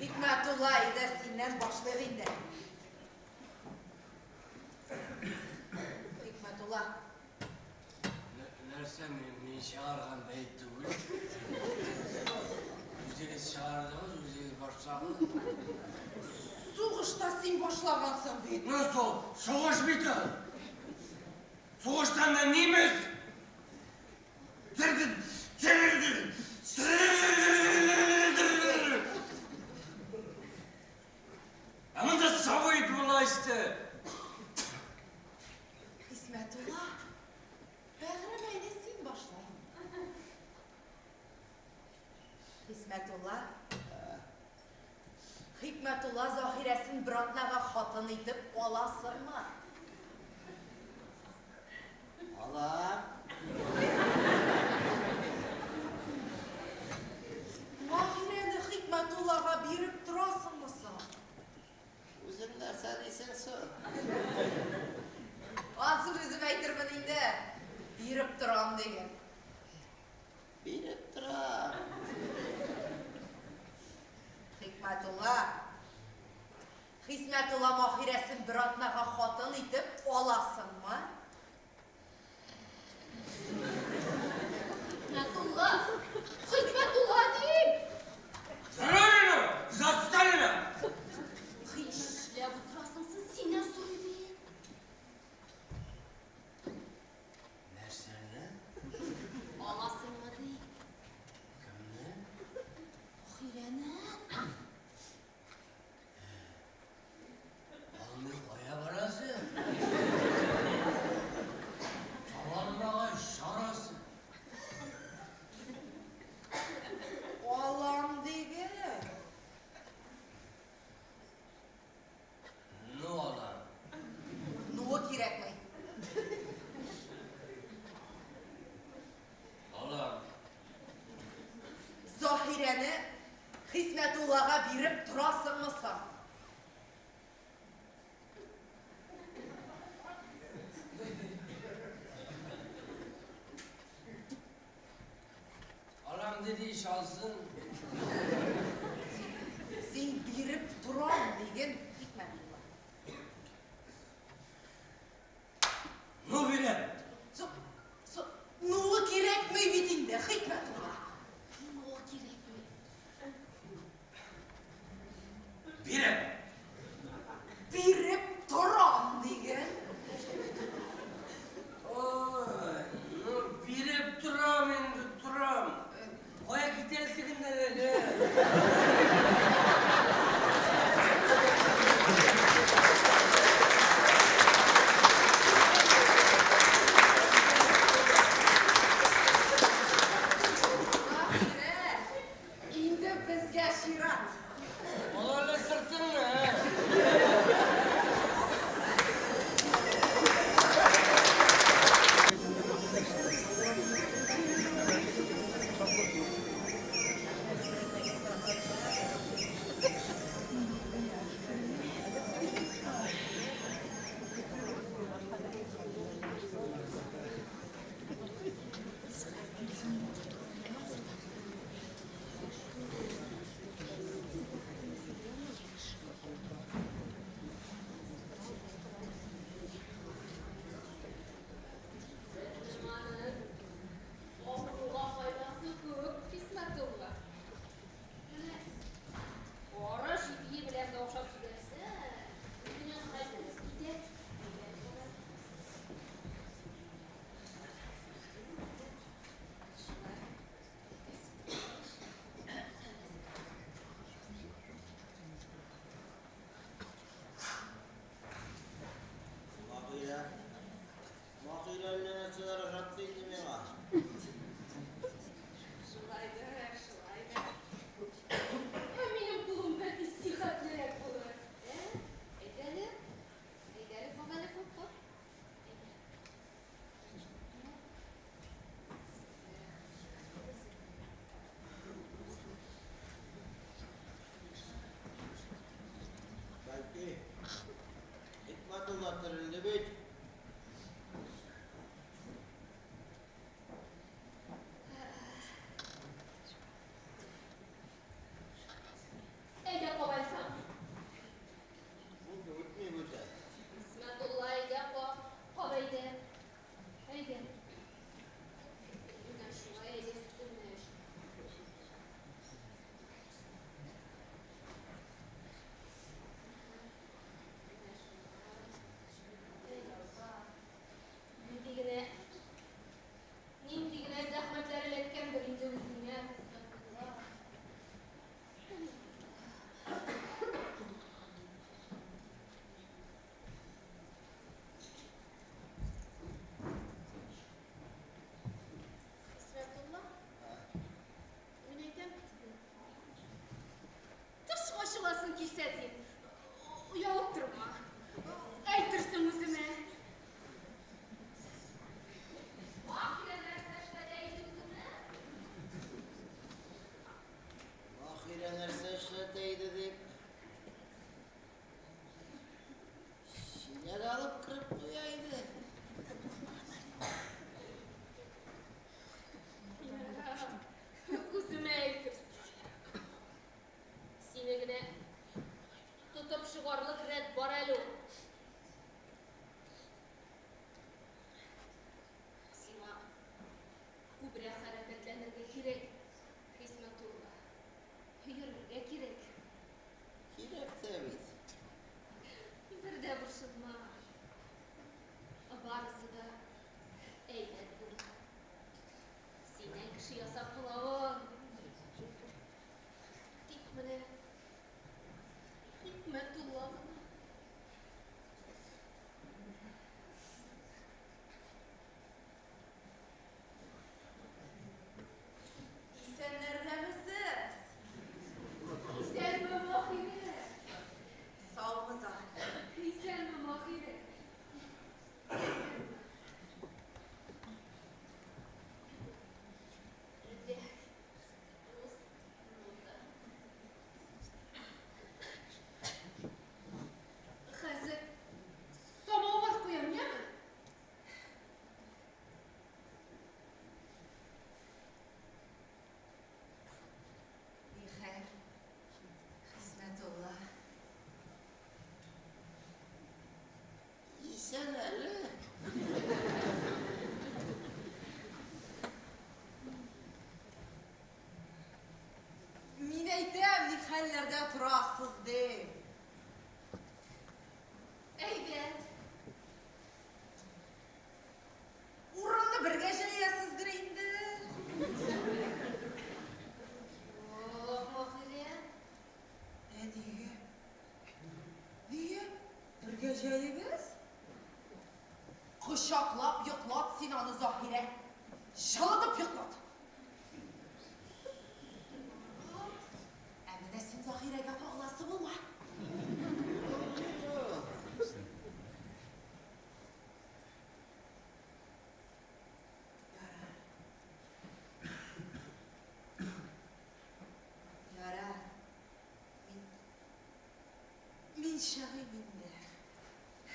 Хикмәтулла, әйдә синнән башлыйк инде. Хикмәтулла, Нәрсә мин, мин чыгарган бәет түгел. Үзегез чыгардыгыз, үзегез башлагыз. Сугышта син башлагансың бит. Ну, сол, сугыш бит ул. Сугыштан да немец. Ә монда совет власти. Хисмәтулла, бәгърем, әйдә син башла. Хисмәтулла, Хикмәтулла Заһирәсен бер атнага хатын итеп аласыңмы? Алам. Маһирәне Хикмәтуллага биреп торасыңмы соң? Үзең нәрсә дисең соң? Ансын үзем әйтермен инде. Биреп торам диген. Биреп торам. Хикмәтулла. Хисмәтулла Маһирәсен бер атнага хатын итеп аласыңмы? Хикмәтулла! Хикмәтулла дим! За Родину! За Сталина! Нишләп утырасың син? Синнән сорый бит. Нәрсәне? Аласыңмы ди? Кемне? Маһирәне. Алмый кая барасы? Табалмаган чарасы. Алам диген. Ну алам. Нуы кирәкми. Алам. Заһирәне Хисмәтуллага биреп торасыңмы соң? Алам диде ич алсын. Син биреп торам диген, Хикмәтулла. Ну бирәм. Со, со, нуы кирәкми бит инде, Хикмәтулла. Нуы кирәкми. Бирәм. Биреп торам диген. Ой, ну биреп торам инде, торам. Кая китәсең әле? Үтми бит. Әйдә, кап әлфәм. Булды, үтми бүтән. Хисмәтулла, әйдә, кап. Кап әйдә. Әйдә. Менә шулай, әйдә, сөтеңне эч. Менә шулай. Әй, апа. Нинди генә, нинди генә зәхмәтләр эләккәндер инде үзеңә, Хисмәтулла. Хисмәтулла, мин әйтәм бит. Тышка чыгасың килсә дим. Оялып торма. Әйтерсең үземә. Маһирә нәрсә эшләтә иде үзеңне? Маһирә нәрсә эшләтә иде дип. Чиләк алып кереп куя иде. Үземә әйтерсең. Сине генә тотып чыгарлык рәт бар әле ул. Сиңа күбрәк хәрәкәтләнергә кирәк, Хисмәтулла. Йөрергә кирәк. Кирәк тә бит. Бер дә борчылма. Барысы да әйбәт булыр. Синнән кеше ясап була ул. Тик менә Хикмәтулла гына. Исәннәрдәмесез? Исәнме, Маһирә? Саумы, Заһирә? Исәнме, Маһирә? Әйдә, дус, булды. Хәзер самавыр куям, яме? Нихәл, Хисмәтулла? Исән әле. Мин әйтәм, ни хәлләрдә торасыз дим. Әйбәт. Урынны бергә җәясездер инде. Ох, Маһирә. Ә нигә? Нигә? Бергә җәегез? Кочаклап йоклат син аны, Заһирә. Җылытып йоклат. Ә менә син Заһирәгә кагыласы булма. Ярар. Ярар. Мин чыгыйм инде.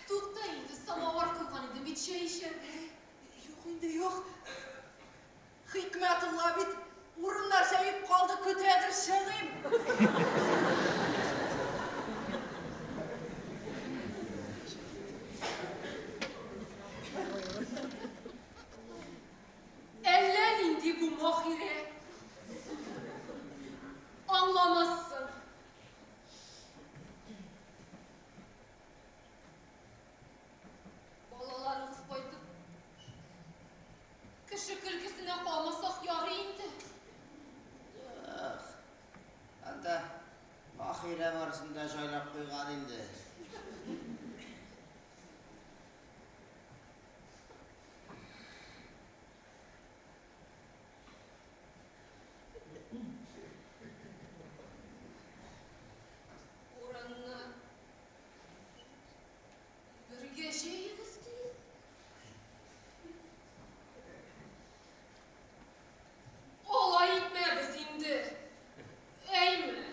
Тукта инде, самавыр куйган идем бит, чәй эчәрбез. Юк инде, юк. Хикмәтулла бит урыннар җәеп калды, көтәдер, чыгыйм. Әллә нинди бу Маһирә. Аңламассың. Балаларыгыз кайтып, кеше көлкесенә калмасак ярый инде. Ах, анда Маһирә барысын да җайлап куйган инде. Урынны бергә җәегез ди. Алай итмәбез инде. Әйме?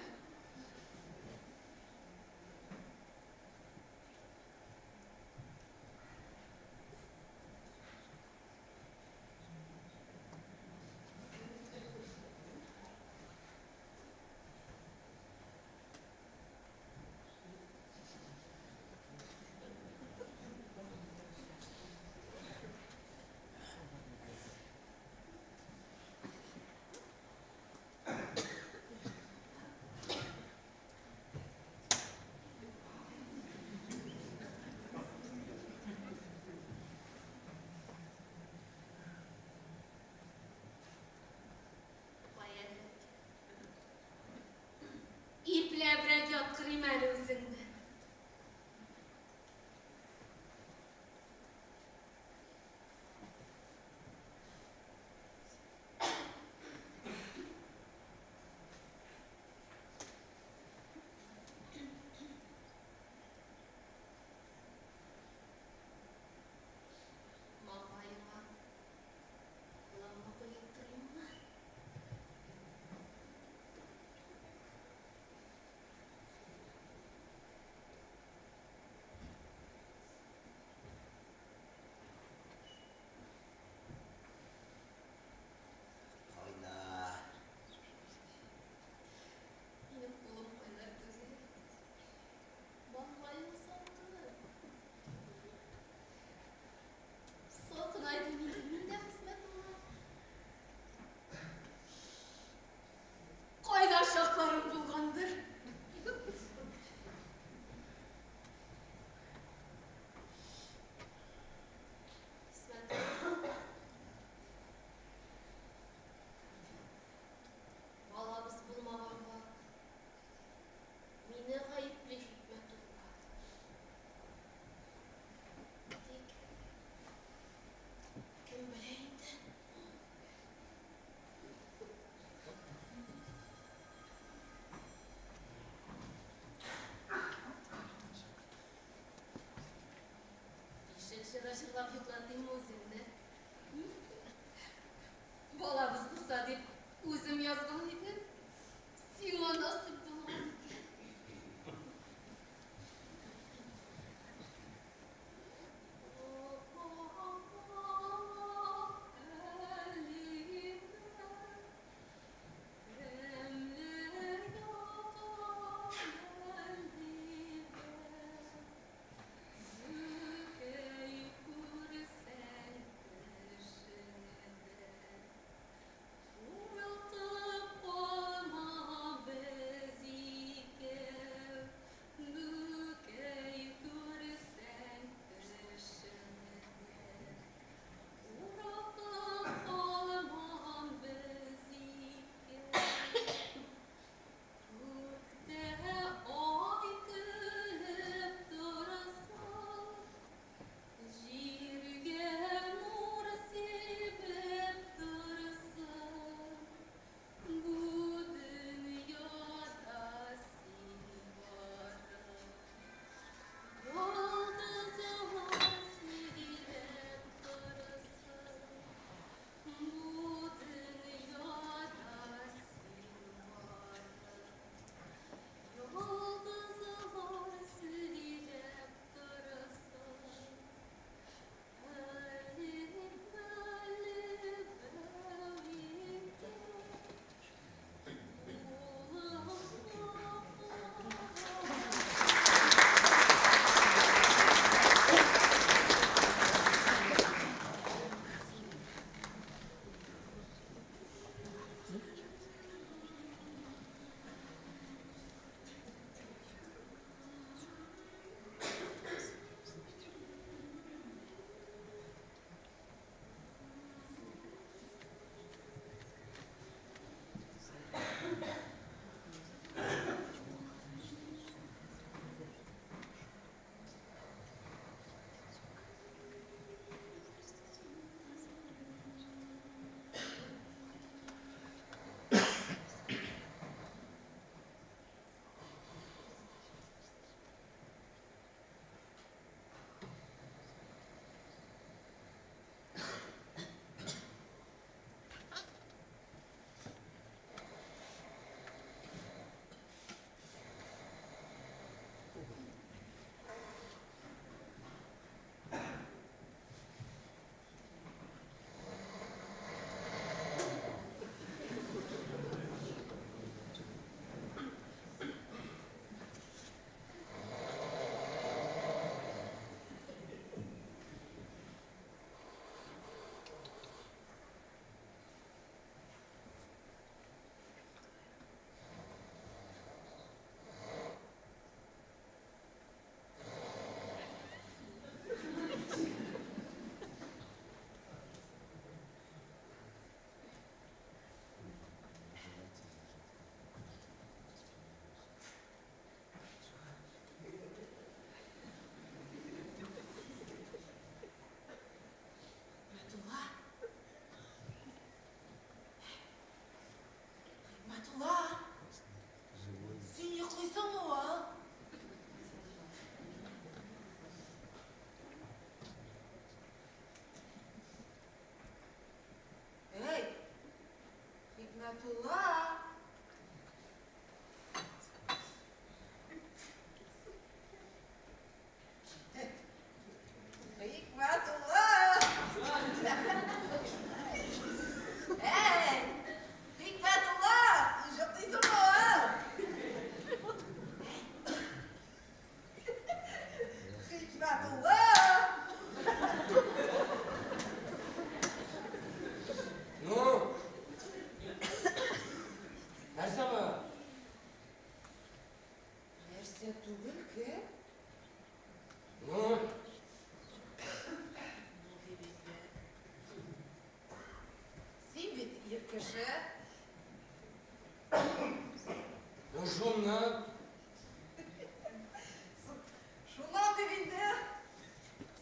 да җырлап йоклатыйммы үзеңне? Балабыз булса дип, үзем язган идем. Сиңа насыйп булган икән. Хикмәтулла! Хикмәтулла! Әй! Хикмәтулла! Син йоклыйсыңмы? Хикмәтулла! Ну? Нәрсә бу? Нәрсә түгел, кем? Ну? Ну, дип инде. Син бит ир кеше. Ну, шуннан. Шуннан дип инде.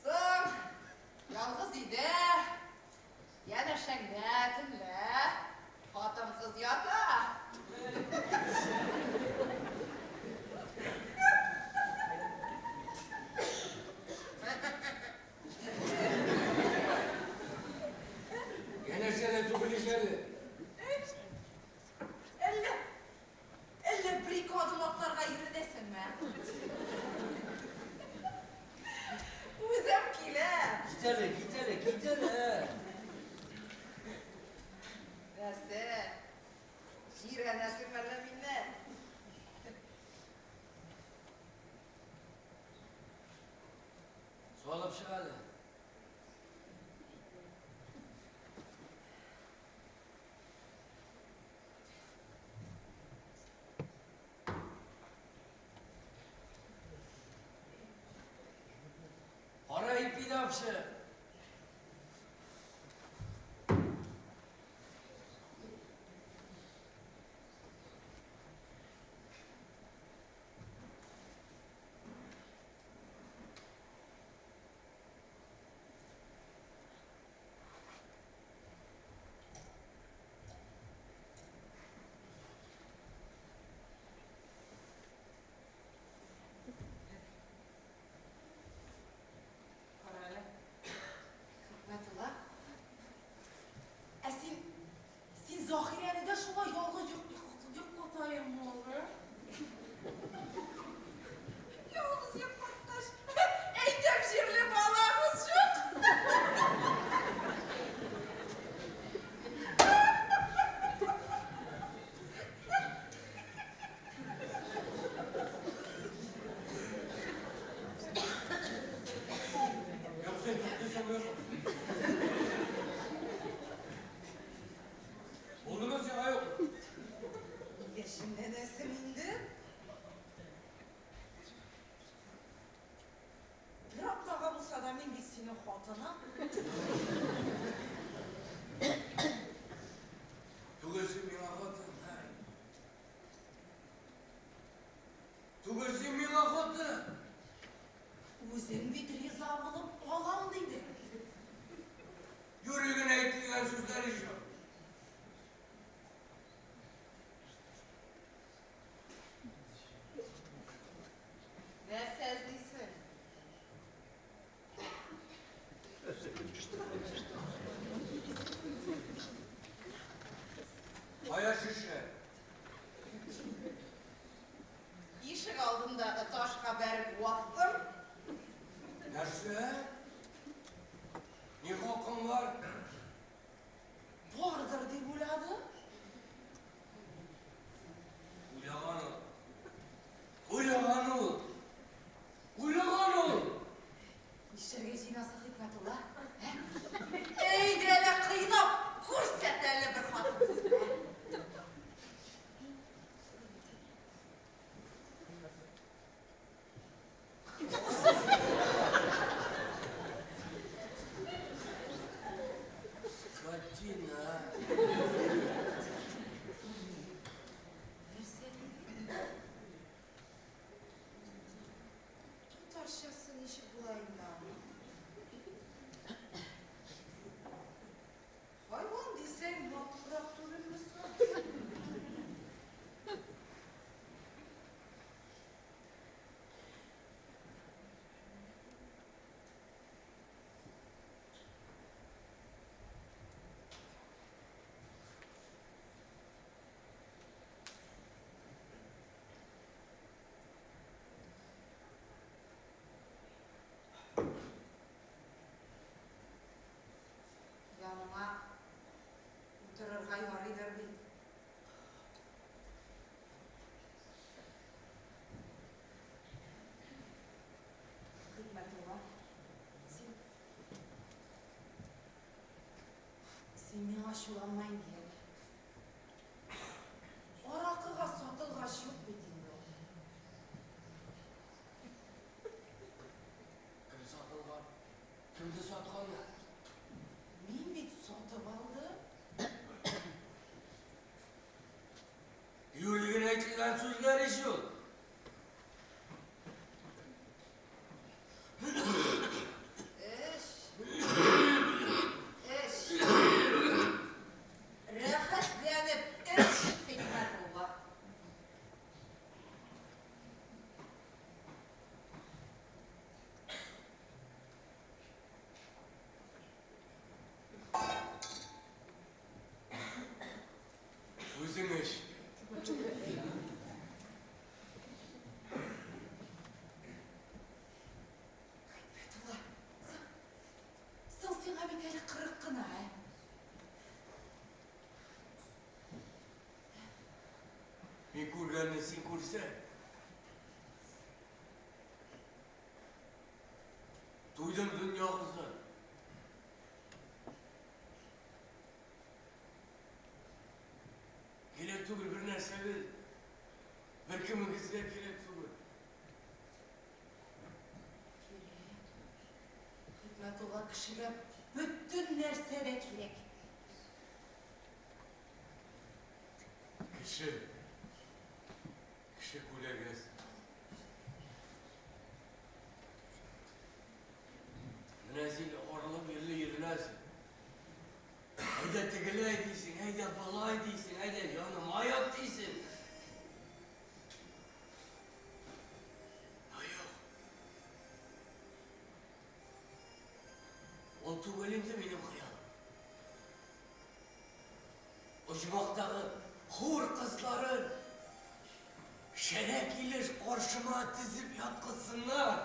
Соң, ялгыз өйдә, янәшәңдә төнлә хатын-кыз ята. әле. Әллә, әллә бер-ике адым атларга өйрәнәсеңме? Үзем киләм. Кит әле, кит әле, кит әле. Нәрсә? Җирәнәсеңме әллә миннән? Салып чык әле. Кара ипи дә алып чык. Кара әле. Хикмәтулла. Ә син, син Заһирәне дә шулай ялгыз йоклатаеммы ул, ә? Ялгыз йоклаткач, әйтәм җирле балабыз юк. Юк, син туктыйсыңмы, юкмы? Булдымы сиңа, юкмы? Яшенләнәсең инде. Бер атнага булса да мин бит синең хатының. Түгел син миңа хатын, ә? Түгел син миңа хатын. Үзең бит риза булып алам дидең. Юри генә әйтелгән сүзләр ич ул. Нәрсә эзлисең? Кая шешә? Ишек алдындагы ташка бәреп ваттым. Нәрсә? Ни хакың бар? Бардыр дип уйладым. Уйлаган ул. Уйлаган ул. Уйлаган ул. Нишләргә җыенасың, Хикмәтулла? Ә? Әйдә әле кыйнап күрсәт әле бер хатын кызны. Скотина. Нәрсә дидең? Татарчасы ничек була инде аның? Хайван дисәң, матуррак түгелме соң? Яныңа утырырга ярыйдыр бит. Хикмәтулла, син син миңа ачуланма инде, яме. Аракыга сатылгач юк бит инде ул. Кем сатылган? Кемне сатканнар? Мин бит сатып алдым. Юри генә әйтелгән сүзләр ич ул. Эч. Эч. Рәхәтләнеп эч, Хикмәтулла. Үзең эч. Хикмәтулла, соң, соң сиңа бит әле 40 кына, ә? Мин күргәнне син күрсәң. Туйдым дөньягыздан. Кирәк түгел бер нәрсәгез. Бер кемегезгә кирәк түгел. Кирәк. Хикмәтулла кешегә бөтен нәрсә дә кирәк. Кеше. Кеше күләгәсе. Менә син арлы-бирле йөренәсең. Әйдә тегеләй дисең, әйдә болай дисең, әйдә яныма ят дисең. Ә юк. Ул түгел инде минем хыялым. Оҗмахтагы хур кызларын шәрә килеш каршыма тезеп яткызсыннар.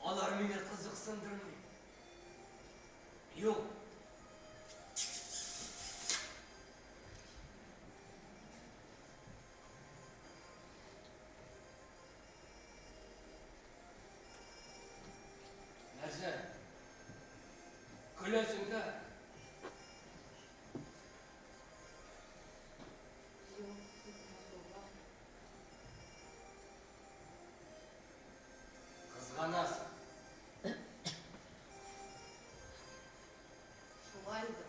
Алар мине кызыксындырмый. Юк. Нәрсә? Көләсең дә? Юк, Хикмәтулла. Кызганасың. Шулайдыр.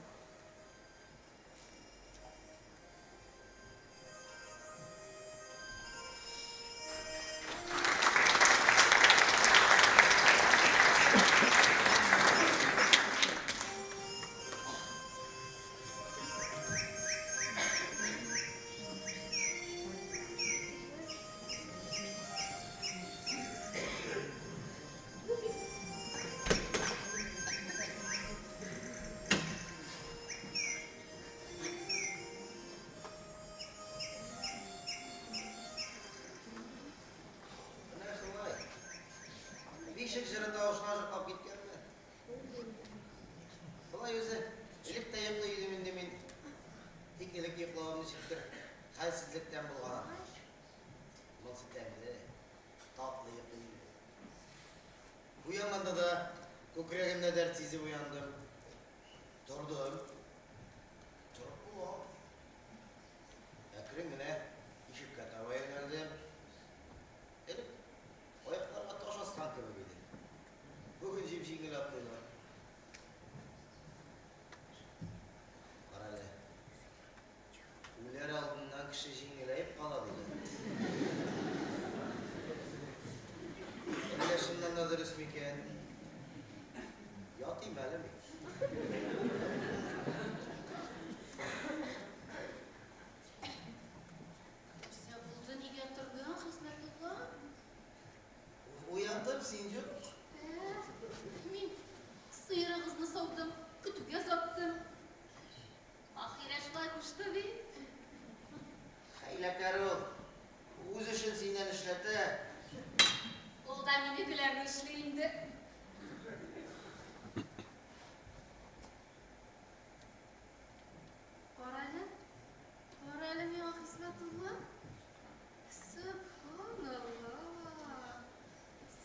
Менә шулай. Бишек җыры тавышына йоклап киткәнмен. Болай үзе элек тә йоклый идем инде мин. Тик элек йоклавым ничектер хәлсезлектән булган. Монсы тәмле, татлы йокы иде. Уянганда да күкрәгемдә дәрт сизеп уяндым. Тордым. Торып була. Әкрен генә ишеккә таба юнәлдем. Элек аякларга таш аскан кебек иде. Бүген җип-җиңел атлыйлар. Карале. Үләр алдыннан кеше җиңеләеп кала диләр. Әллә чыннан да дөрес микән? Ятыйм әле мин. Нәрсә булды, нигә тордың, Хисмәтулла? Уяндым, син юк. Ә, мин сыерыгызны саудым, көтүгә озаттым. Ахирә шулай кушты бит. Хәйләкәр ул. Үз эшен синнән эшләтә. Ул да минекеләрне эшли инде. Карале, карале миңа, Хисмәтулла. Сөбханалла!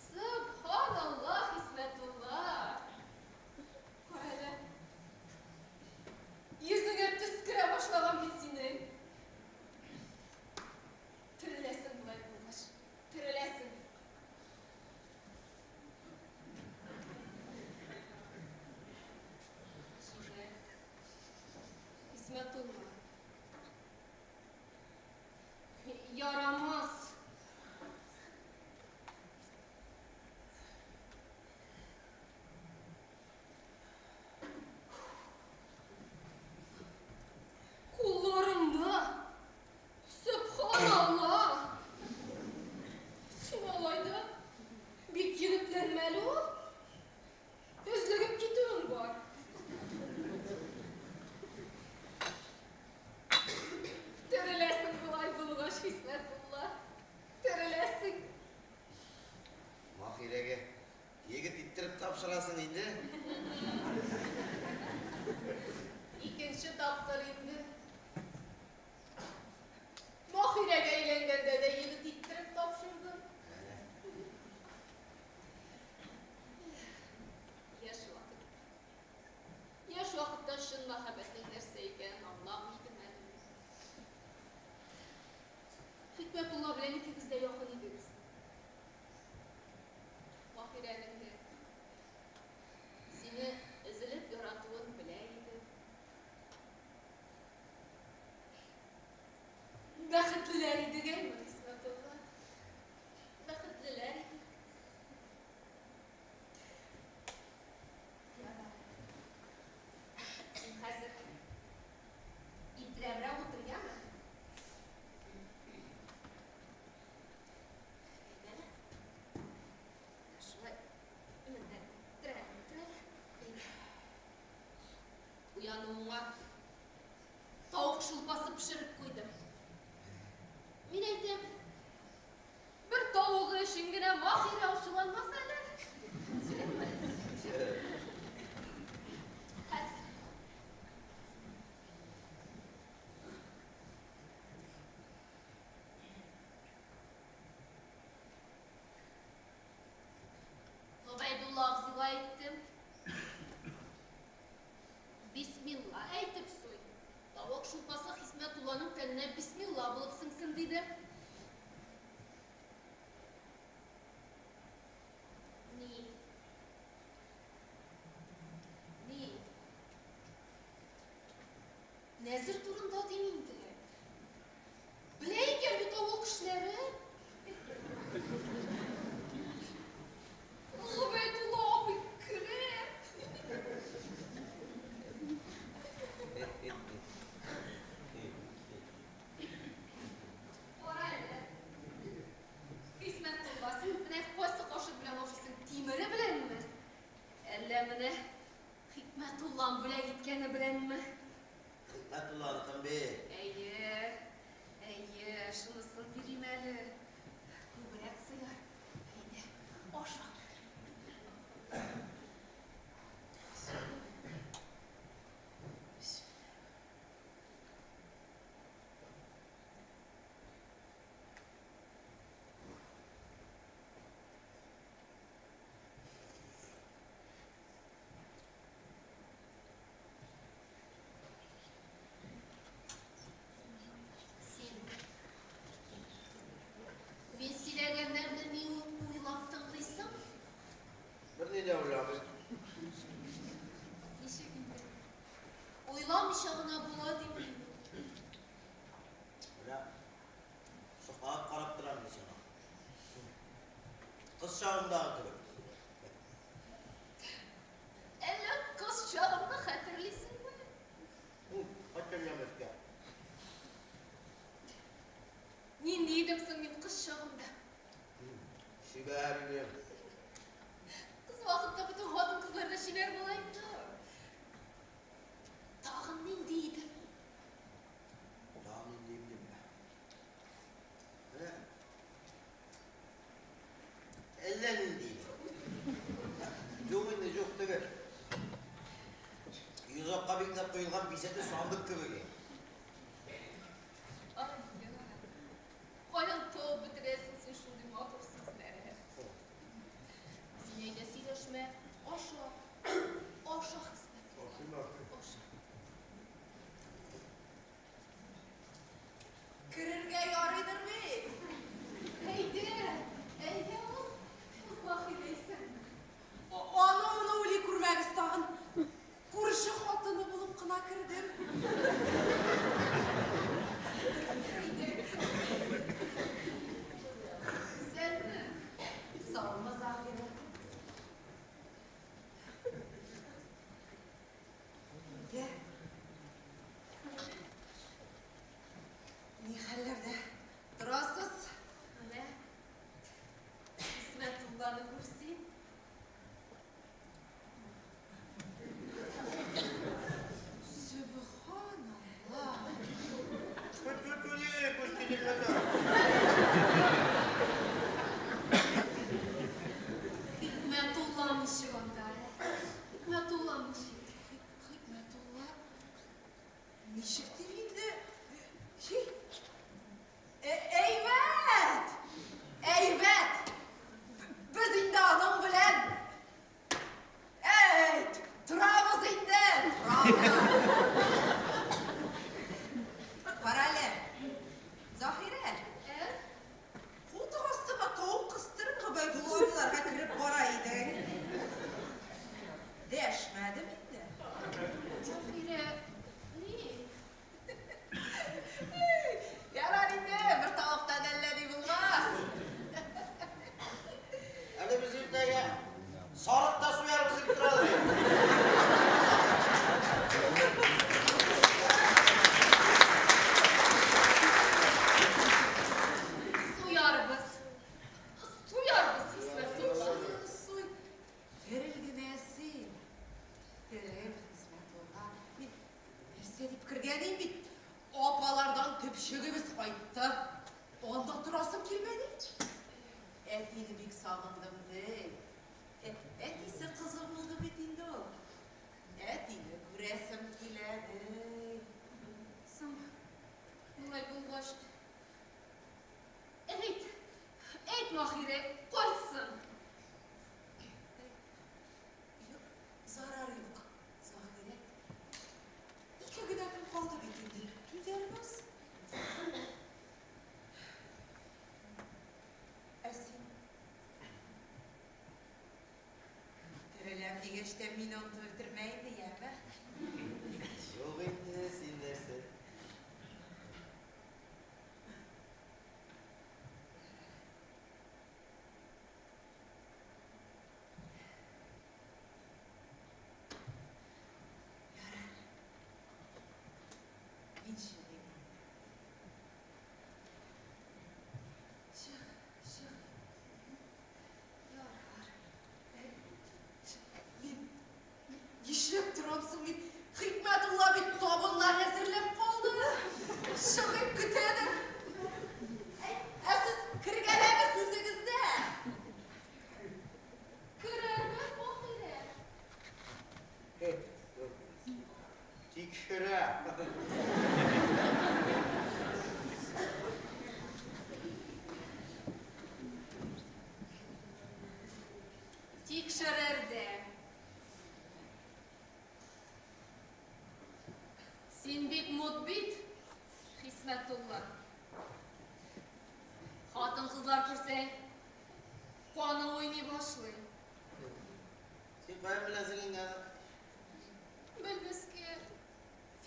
Сөбханалла, Хисмәтулла! Карале. Йөзеңә төс керә башлаган бит синең. Тереләсең болай булгач, тереләсең. Җибәр. Хисмәтулла. Ярамас. Кулларыңда. Сөбханалла. Син алай да бик егетләнмә әле ул. Өзлегеп китүең бар. Булачактыр инде. Маһирәгә өйләнгәндә дә егет иттереп тапшырдым. Яшь вакыт. Яшь вакытта чын мәхәббәтнең нәрсә икәнен аңламый идем әле мин. Хикмәтулла белән икегез дә якын идегез. Маһирәнең дә сине өзелеп яратуын белә идем. Бәхетлеләр идек, әйме, Хисмәтулла? Бәхетлеләр идек. Ярар. Син хәзер ипләбрәк утыр, яме? Әйдә. Шулай мендәр терәлеп утыр әле. Әйдә. Уянуыңа тавык шулпасы пешереп куйдым. Мин әйтәм, бер тавыгы өчен генә Маһирә ачуланмас әле. Хәзер. Гобәйдулла абзыйга әйттем. Бисмилла әйтеп суй. Тавык шулпасы Хисмәтулланың тәненә бисмилла булып сеңсен, диде. Ни? Ни? Нәзер турында дим инде. Белә икән бит авыл кешеләре. Гобәйдулла абый көлә. Кара әле. Хисмәтулла, син менә кайсы кашык белән ашыйсың? Тимере беләнме? Әллә менә Хикмәтуллам бүләк иткәне беләнме? Хикмәтулланыкын бир. Әйе, әйе, шунысын бирим әле. Күбрәк сыяр. Әйдә, аша. Син мин сөйләгәннәрне ни уйлап тыңлыйсың? Берни дә уйламыйм. Ничек инде? Уйламыйча гына була димме? Менә сокланып карап торам мин сиңа. Кыз чагымдагы кебек. Әллә кыз чагымны хәтерлисеңме? Хәтерләмәскә. Нинди идем соң мин кыз чагымда? Чибәр идем. Кыз вакытта бөтен хатын-кызлар да чибәр була инде. Тагын нинди идем? Тагын нинди идем? Менә әллә нинди. Юк инде, юк түгел. Йозакка бикләп куелган бизәкле сандык кебек. Ай, каян табып бетерәсең син шундый матур сүзләрне? Син әйдә сөйләшмә, аша. Аша, Хисмәт. Ашыйм, ашыйм. Аша. Керергә ярыйдыр бит. Әйдә, әйдә, уз, уз, Маһирә исән. Аны моны уйлый күрмәгез тагын. Күрше хатыны булып кына кердем. Әйдә. Исәнме? Саумы, Заһирә. Әйдә. Ни хәлләрдә торасыз? Менә Хисмәтулланы күрсин. Ничек дип инде? Әйбәт! Әйбәт! Без инде аның белән Әй, торабыз инде, торабыз. Карале, Заһирә. Ә? Култык астыма тавык кыстырып Гобәйдулла абыйларга кереп бара идең. Дәшмәдем инде. Заһирә, ни? Ярар инде, бер тавыктан әллә ни булмас. Әле без иртәгә сарык та суярбыз дип торалар. Суярбыз. Суярбыз, Хисмәтулла. Суй, терел генә син. Терел, Хисмәтулла. Мин нәрсә дип кергән идем бит. Апалардан төпчегебез кайтты. Анда торасым килмәде. Әтине бик сагындым, ди. Әтисе кызы булды бит инде ул. Әтине күрәсем килә, ди. Соң, болай булгач, әйт, әйт, Маһирә, кайтсын. Юк, зарар юк, Заһирә. Ике генә көн калды бит инде, түзәрбез. Ә син? Тереләм дигәч тә мине онытып бетермә инде, яме? Юк инде, син нәрсә? Ярар. Мин чыгыйм инде. Чык, чык. Ярар. Мин нишләп торам соң мин? Хикмәтулла бит табыннар әзерләп калды. Чыгыйм көтәдер. Ә сез кергәләгез үзегез дә. Керербез, Маһирә. Тикшерә. Тикшерер дә. Син бик мут бит, Хисмәтулла. Хатын-кызлар күрсәң, каны уйный башлый. Син каян беләсең инде аны? Белмәскә,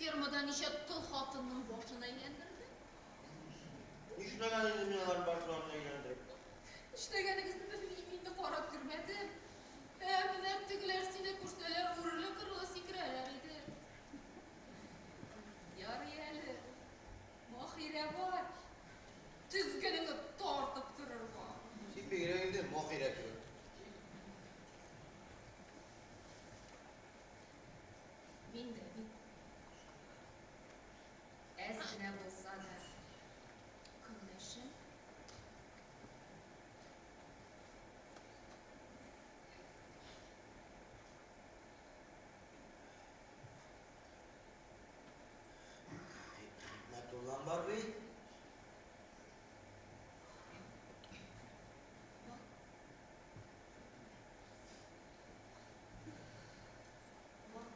фермада ничә тол хатынның башын әйләндерде. Нишләгән инде мин аларның башларын әйләндереп? Эшләгәнегезне белмим инде, карап йөрмәдем. Ә менә тегеләр сине күрсәләр, үреле-кырылы сикерәләр иде. Ярый әле, Маһирә бар, тезгенеңне тартып торырга. Син бигрәк инде Маһирә кебек. Мин дә бит әз генә булса да көнләшәм. Хикмәтуллам бар бит. Бак.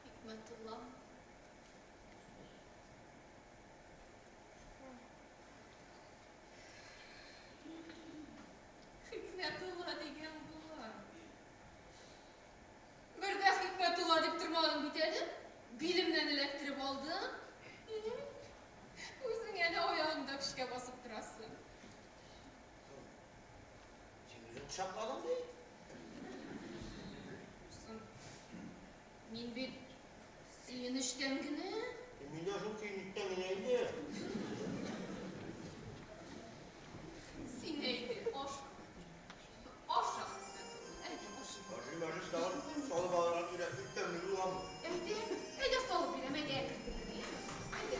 Хикмәтулла. Хикмәтулла дигән була. Бер дә Хикмәтулла дип тормадың бит әле. Билемнән эләктереп алдың. Үзең әле аягыңда көчкә басып торасың. Син үзең кочакладың ди. Соң, мин бит сөенечтән генә. Мин дә шул сөенечтән генә инде. Син әйдә, аша. Аша, Хисмәтулла, әйдә, аша. Ашыйм, ашыйм, тагын салып алырга кирәк бит тәмле булган. Әйдә, әйдә салып бирәм, әйдә әкертеп кенә, әйдә.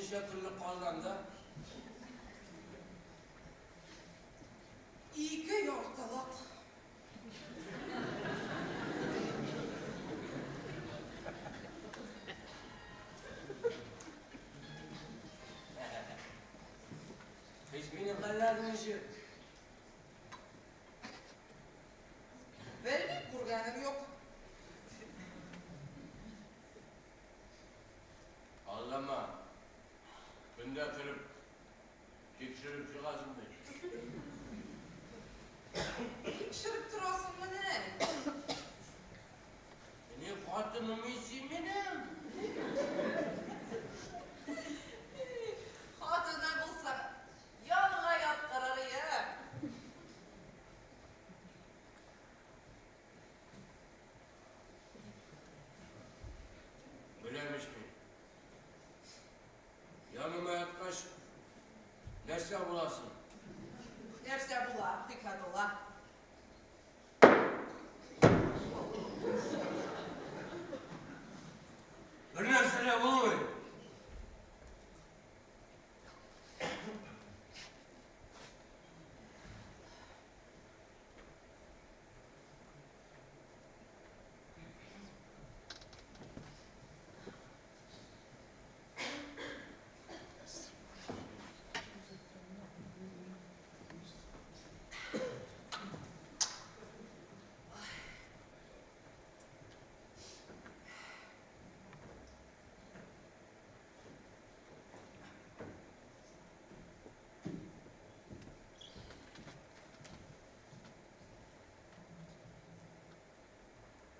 Ничә көнлек калды анда? Ике яртылык. Хисминең хәлләре ничек? Белмим, күргәнем юк. Алдама. Көндә кереп, тикшереп чыгасың бит. Тикшереп торасыңмыни? Ни хатыным исем минем. Хатыны булса, яныңа яткырыр идем. Беләм ич мин. Яныма яткач, нәрсә буласың? Нәрсә була, Хикмәтулла? Бер нәрсә дә булмый.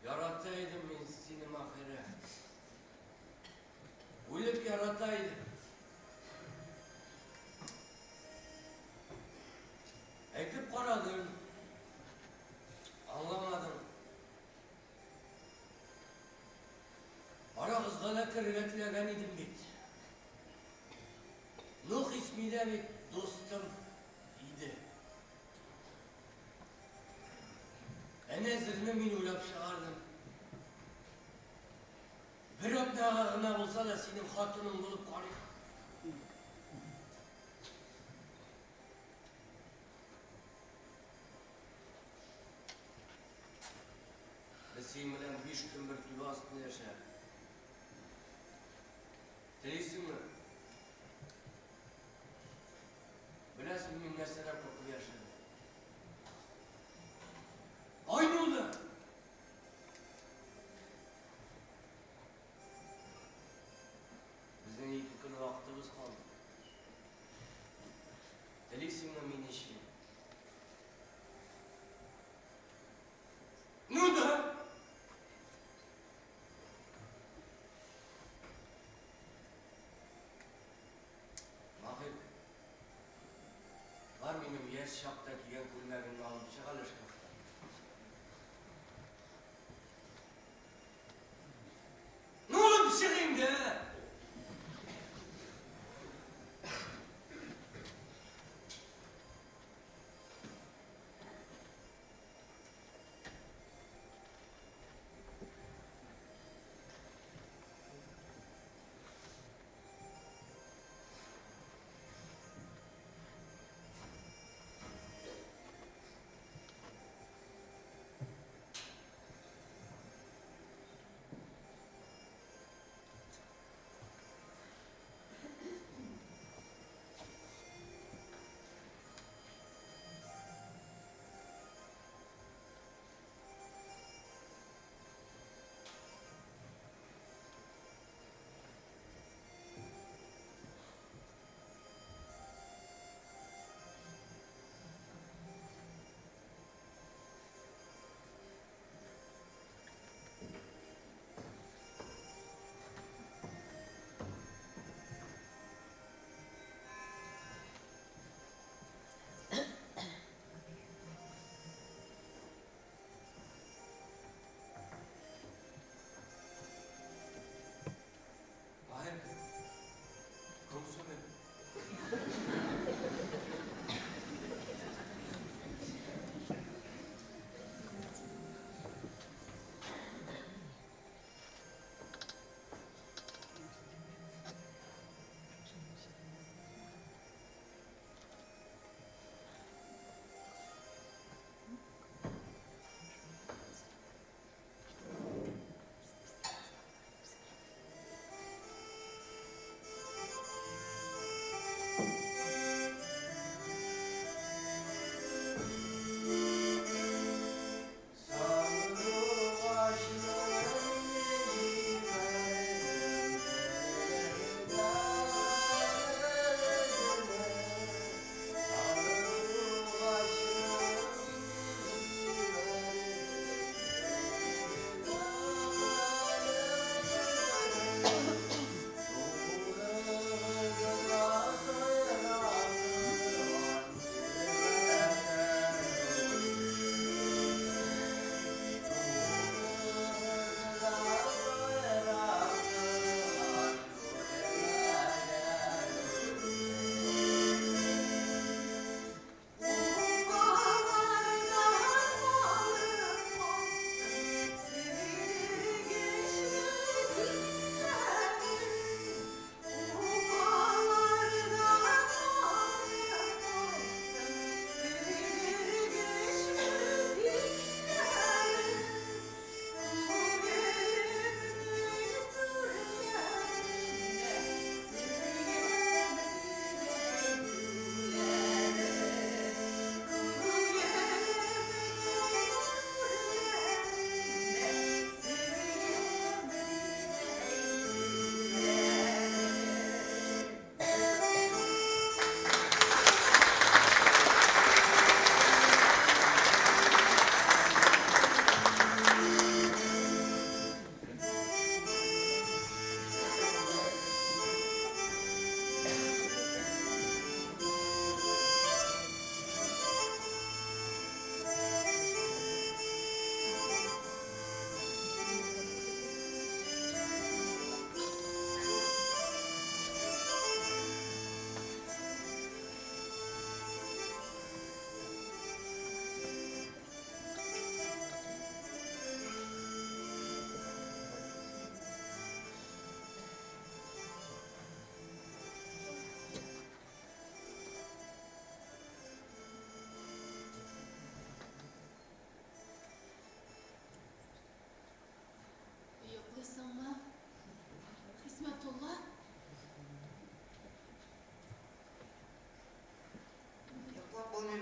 Ярата идем мин сине, Маһирә. Үлеп ярата идем. Әйтеп карадым. Аңламадың. Арагызга да керергә теләгән идем бит. Ну, Хисми дә бит дустым иде. Ә нәзерне мин уйлап чыгардым. Бер атнага гына булса да синең хатының булып карыйм. Без синең белән 5 көн бер түбә астында яшәдек. Телисеңме? Беләсеңме, мин нәрсәдән куркып яшәдем? Айнуды! Безнең 2 көн вакытыбыз калды. Телисеңме мине эчмә? Ну да! Махик, бар минем яшь чакта кигән күлмәгемне алып чык әле шкафтан. Ну, алып чык инде!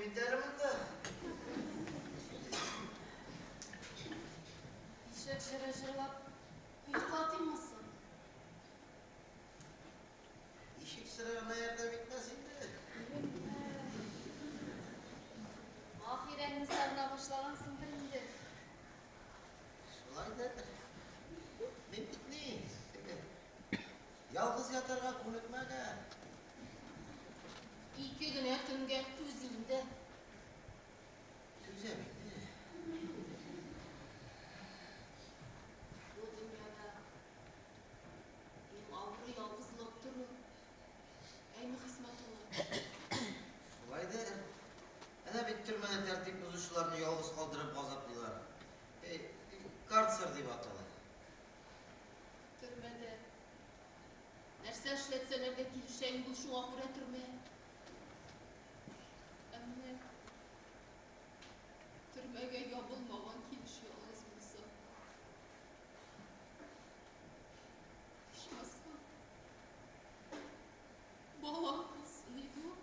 бит әле монда. Ишәк җыры җырлап йоклатыйммы соң? Ишек җыры гына ярдәм итмәс инде. Ахирәңне сагына башлагансыңдыр инде. Шулайдыр. Мин бит ни, теге, ялгыз ятарга күнекмәгән. Ике генә көнгә түз инде. Түзәм инде. Бу дөньяда иң авыры ялгызлык тору. Әйме, Хисмәтулла? Шулайдыр. Әнә бит төрмәдә тәртип бозучыларны ялгыз калдырып газаплыйлар. Эй, карцер дип атала. Төрмәдә нәрсә эшләтсәләр дә килешә инде ул, шуңа күрә төрмә. Ә менә төрмәгә ябылмаган килеш ялгыз булса. Ичмасам, балам булсын иде ул.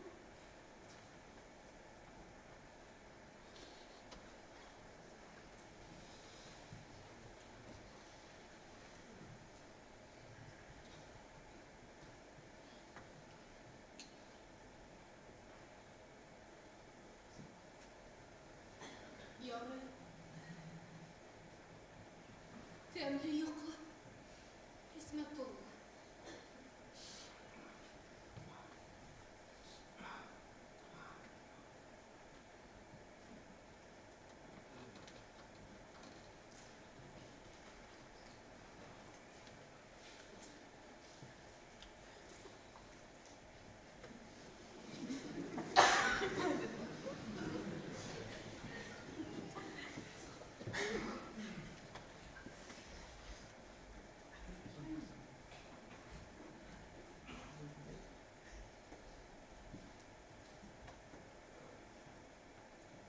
Ярый. Тәмле йокла, Хисмәтулла.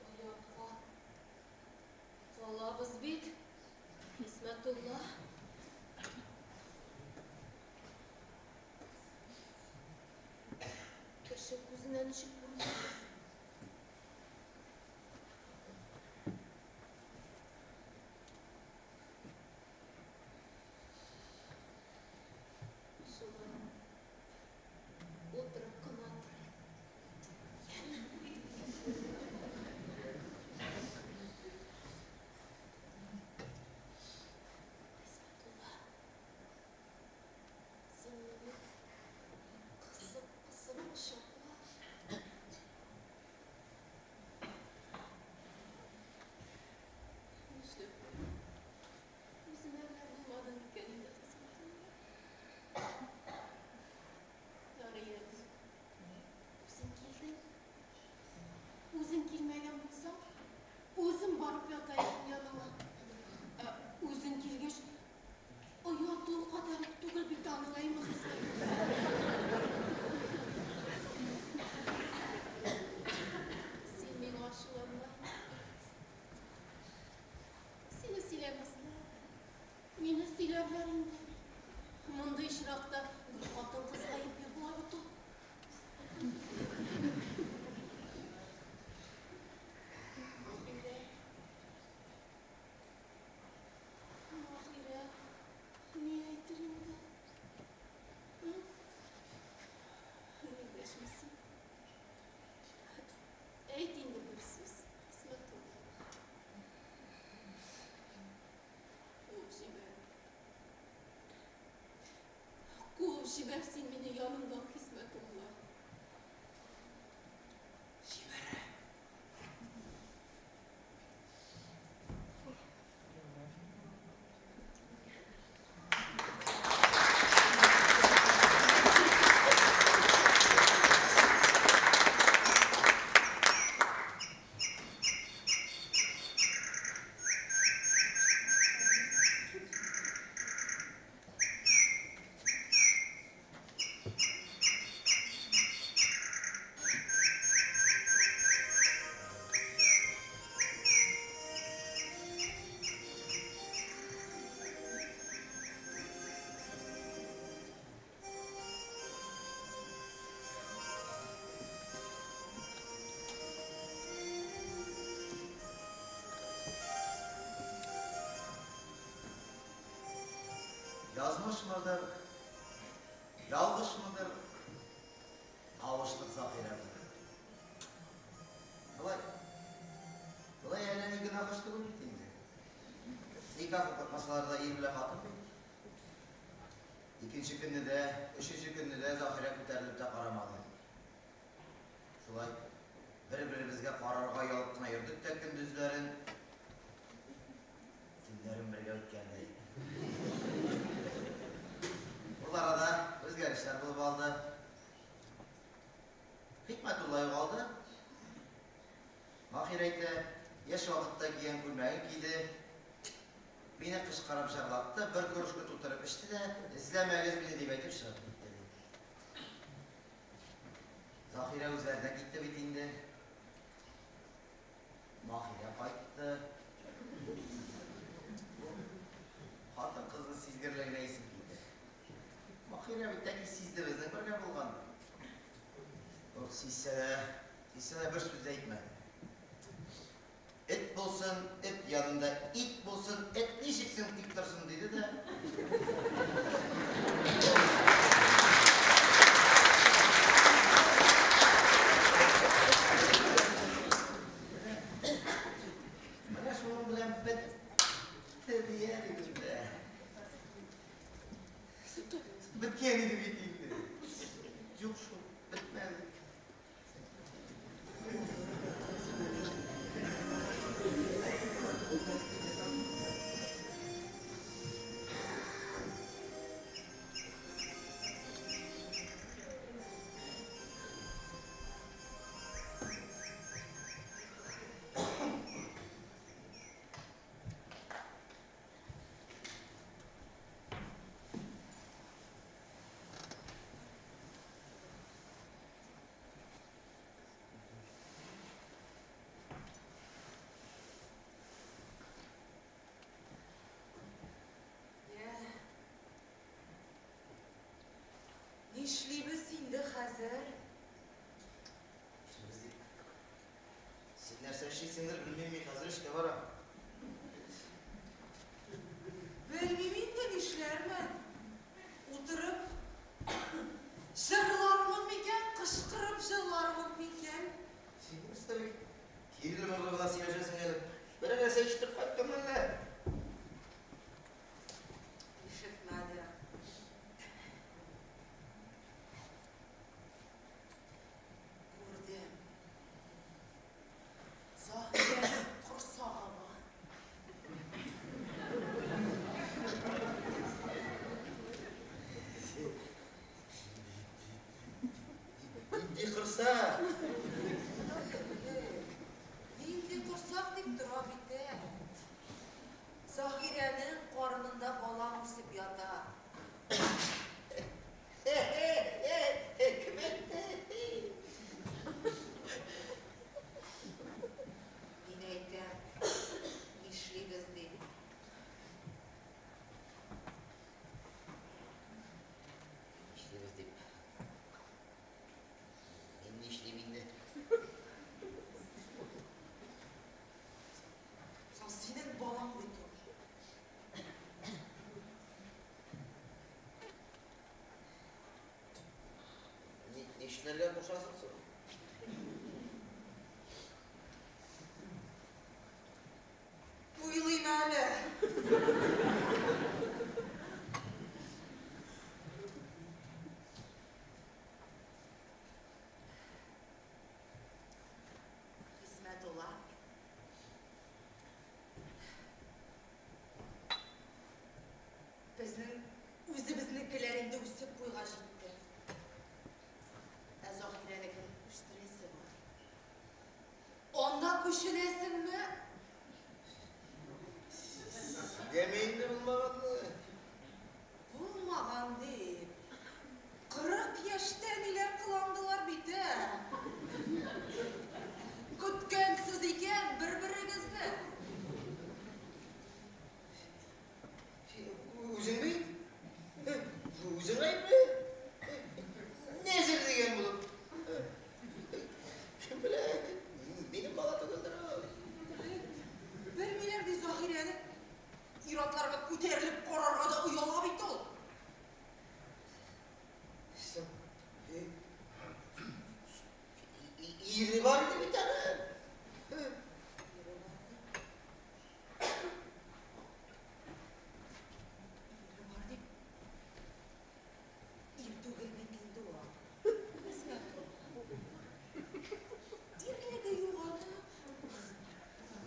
Оятка калабыз бит, Хисмәтулла. Кеше күзенә ничек күренәбез? Шулай утырып кына торыйк. Хисмәтулла, син мине кысып-кысып кочакла. Нишләп үземә генә булмадың икән инде, Хисмәтулла? Ярый әле, үзең килдең. Үзең килмәгән булсаң, үзем барып ята идем яныңа. Ә үзең килгәч, оят ул кадәр үк түгел бит аның, әйме, Хисмәтулла? Син миңа ачуланма. Сине сөйләмәсләр. Мине сөйләрләр инде. Мондый очракта бер хатын-кыз гаепле була бит ул. Маһирә. Маһирә ни әйтер инде? Ник дәшмисең? Әйт инде бер сүз, Хисмәтулла. Куып җибәр. Куып җибәр син мине яныңнан, Хисмәтулла. Җибәрәм. Язмышмыдыр, ялгышмыдыр, кавыштык Заһирә белән. Болай, болай әллә ни гөнаһ эш түгел бит инде. Никах укытмасалар да ир белән хатын бит. Икенче көнне дә, өченче көнне дә Заһирә күтәрелеп тә карамады. Шулай бер-беребезгә карарга оялып кына йөрдек тә көндезләрен, төннәрен бергә үткәрдек. Ул арада үзгәрешләр булып алды. Хикмәтулла югалды. Маһир әйтә, яшь вакытта кигән күлмәген киде. Мине кычкырып җырлатты, бер кружка тутырып эчте дә, эзләмәгез мине дип әйтеп чыгып китте. Ди. Заһирә үзләренә китте бит инде. Маһирә кайтты. Хатын-кызның сизгерлегенә исем китә. Маһирә бит тәки сизде безнең бергә булганны. Ул сизсә дә, сизсә дә бер сүз дә әйтмәде. Эт булсын, эт янында ит булсын, эт ничек соң тик торсын, диде дә. Менә шуның белән бетте дияр идем дә. Беткән иде бит инде. Юк шул, бетмәде. Йә. Нишлибез инде хәзер? Нишлибез дип. Син нәрсә эшлисеңдер, белмим, мин хәзер эшкә барам. Белмим инде нишләрмен. Утырып җырлармын микән, кычкырып җырлармын микән? Син нәрсә бик киреле-морлы гына сөйләшәсең әле. Берәр нәрсә ишетеп кайттыңмы әллә? Ишетмәдем. Күрдем. Заһидәнең корсагы бар. Нинди корсак? Нинди корсак дип тора бит ә. Заһирәнең карынында бала үсеп ята. Кем әйтте? Мин әйтәм, нишлибез дип. Нишлибез дип. Мин нишлим инде? Соң синең балаң бит ул. Нишләргә кушасың соң? Уйлыйм әле. Хисмәтулла. Безнең үзебезнекеләр инде үсеп буйга җитте. Ә Заһирәнекен.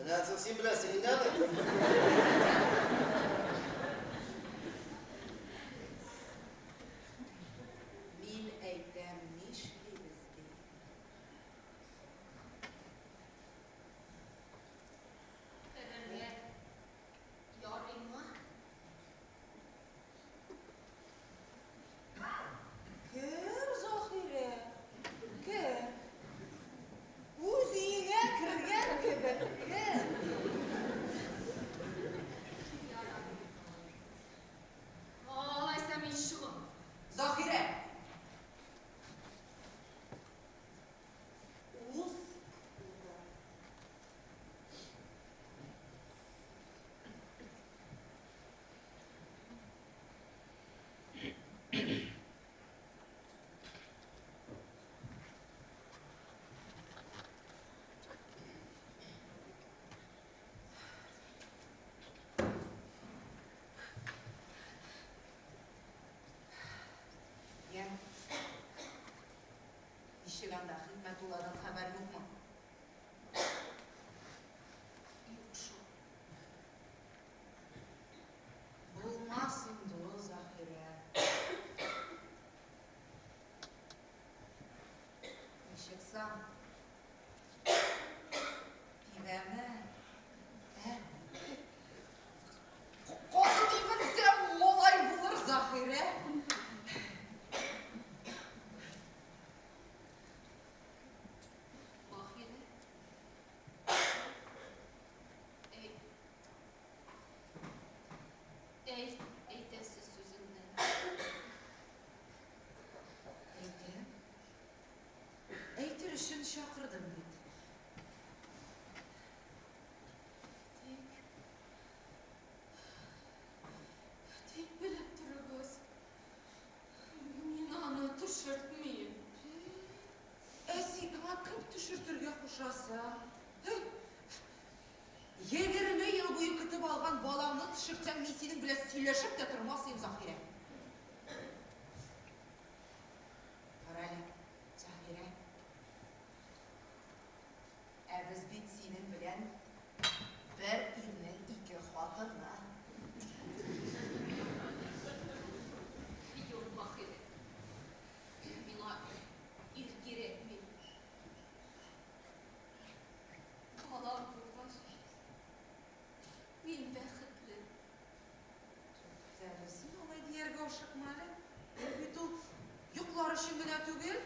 Менә соң син беләсең инде аны. Мин әйтәм, нишлибез ди. Керергә ярыймы? Кер, Заһирә, кер. Үз өеңә кергән кебек кер. Ярар. Алайса мин чыгам. Заһирә! Уз утыр. Йә. Ничек анда Хикмәтулладан хәбәр юкмы? Юк шул. Булмас инде ул, Заһирә. Ничек соң? Тибәме? Ә? Каты тибенсә, малай булыр, Заһирә. Маһирә. Әйт. Әйт, әйтәсе сүзеңне. Әйтәм. Әйтер өчен чакырдым бит. Тик. Тик белеп торыгыз. Мин аны төшертмим. Ә сиңа кем төшертергә кушасы? 20 ел буе көтеп алган балаңны төшертсәң, мин синең белән сөйләшеп тә тормас идем, Заһирә. Кара әле, Заһирә. Ә без бит синең белән бер ирнең ике хатыны. Юк, Маһирә. Миңа ир кирәкми. Балам булгач, мин бәхетле. Әле син алай дияргә ашыкма әле. Ул бит ул йоклар өчен генә түгел.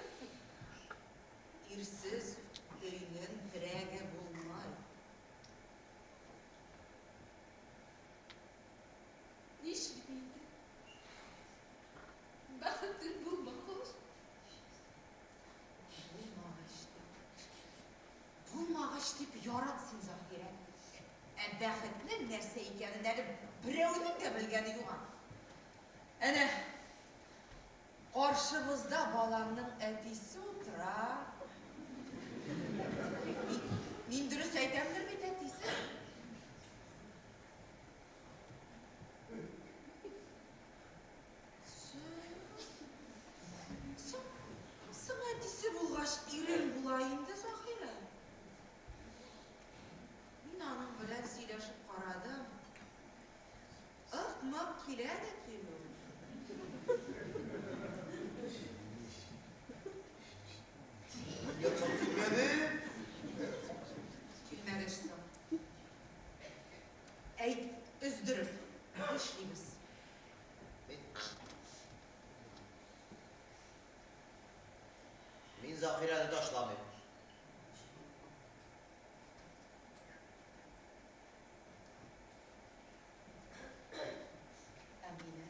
Ирсез өйнең терәге булмай. Нишлим инде? Бәхетем булмагач. Булмагач дип. Булмагач дип ярат син, Заһирә. Ә бәхетнең нәрсә икәнен әле берәүнең дә белгәне юк аның. Әнә, каршыбызда балаңның әтисе утыра. Мин дөрес әйтәмдер бит, әтисе? Соң, соң әтисе булгач, ирең була инде, Заһирә. Мин аның белән сөйләшеп карадым. Ык-мык килә дә килү. Ятсам килмәде. Килмәгәч соң. Әйт, өздереп, нишлибез? Мин Заһирәне ташламыйм. Ә мине?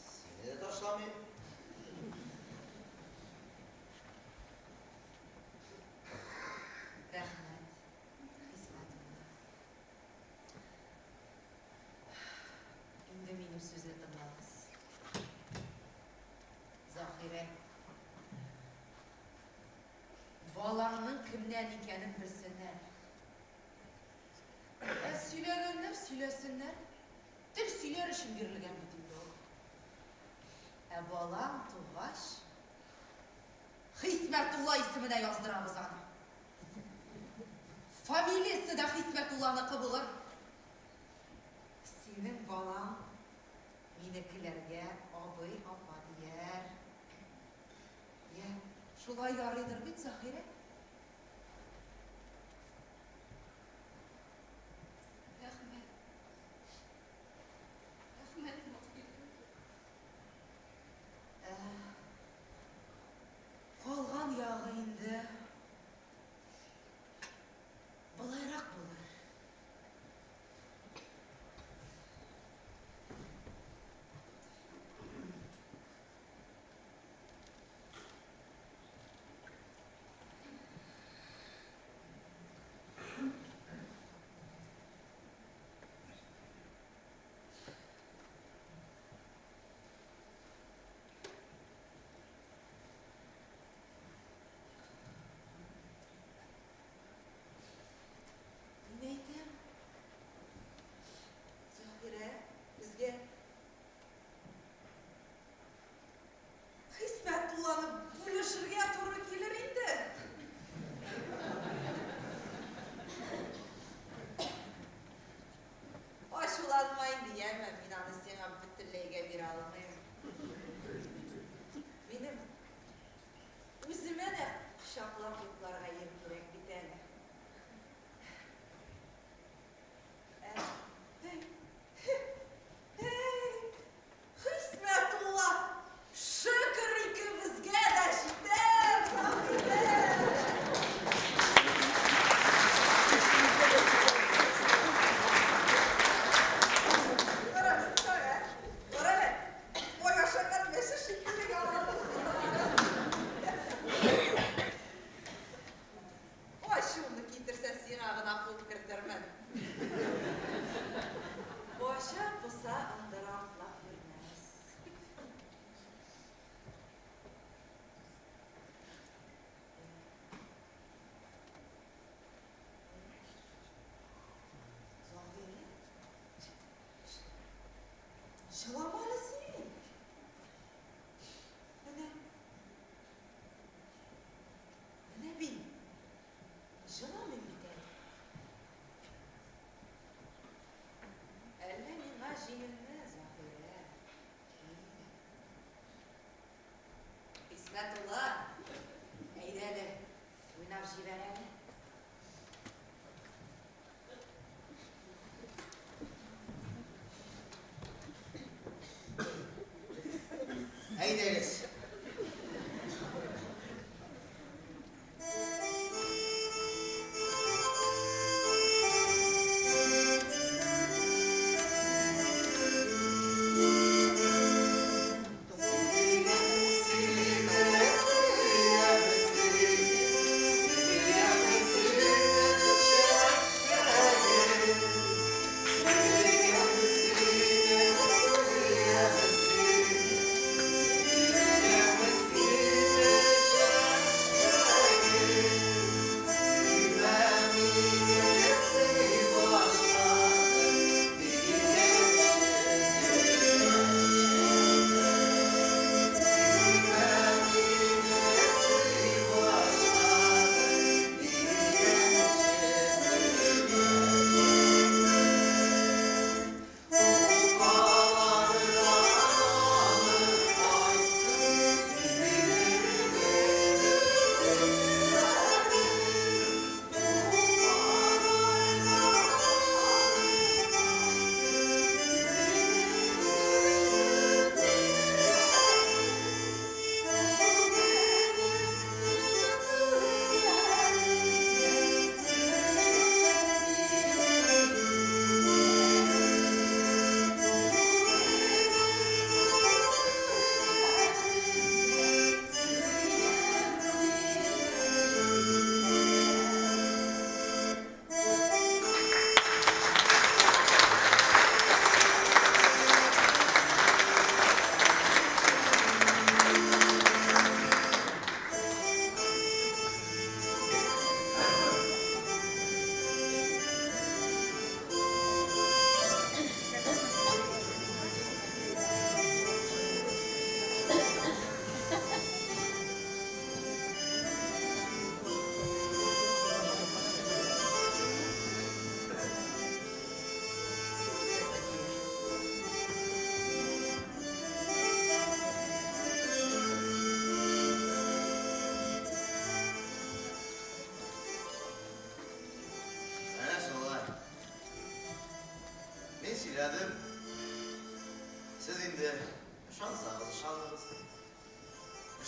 Сине дә ташламыйм. Рәхмәт, Хисмәтулла. Инде минем сүзне тыңлагыз. Заһирә. Балаңның кемнән икәнен белсеннәр. Ә сөйләгәннәр сөйләсеннәр. Тел сөйләр өчен бирелгән бит инде ул. Ә балаң тугач, Хисмәтулла исеменә яздырабыз аны. дә Хисмәтулланыкы булыр. Синең балаң минекеләргә абый, апа дияр. Йә, шулай ярыйдыр бит, Заһирә? Рәхмәт. Рәхмәт, Маһирә. Ә, калган ягы инде болайрак булыр. Мин әйтәм, Заһирә, безгә Хисмәтулланы бүлешергә туры килер инде. Ачуланма инде, яме, мин аны сиңа бөтенләйгә бирә алмыйм. Минем үземә дә кочаклап йокларга ир кирәк бит әле. Ә, әй, Хисмәтулла, шөкер икебезгә дә җитәр, Заһирә! Карагыз, кара, кара әле, май ашаган мәче шикелле яланып. Ачуымны китерсә, сиңа гына куып кертермен. Бача поса ындыр артлап йөрмәс. Заһирә, җылама әле син. Менә, менә мин җыламыйм бит әле. Әллә миңа җиңелме?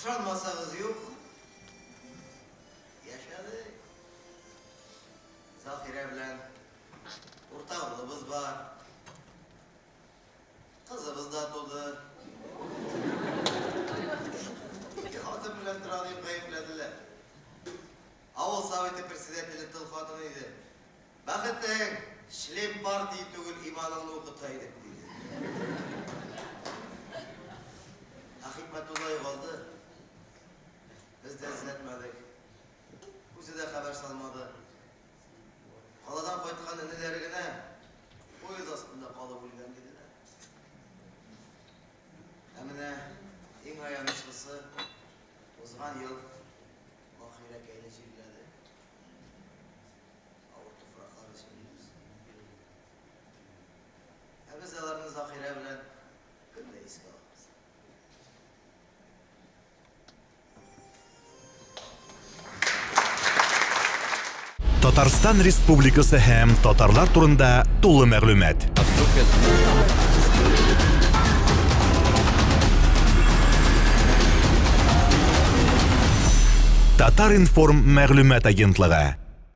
Ышанмасагыз юк. Яшәдек. Заһирә белән уртак улыбыз бар. Кызыбыз да туды. Ике хатын белән тора дип гаепләделәр. Авыл советы председателе тол хатын иде. Бәхетең, член партии түгел, иманыңны укыта идек, диде. Ә Хикмәтулла югалды. Без дә эзләтмәдек. Үзе дә хәбәр салмады. Каладан кайткан энеләре генә поезд астында калып үлгән диделәр. Ә менә иң аянычлысы, узган ел Махирәкәйне җирләде. Авыр туфраклар өчен дибез. Ә без аларны Заһирә белән көн дә искә алабыз. Татарстан Республикасы һәм татарлар турында тулы мәгълүмат. Татар-информ мәгълүмат агентлыгы.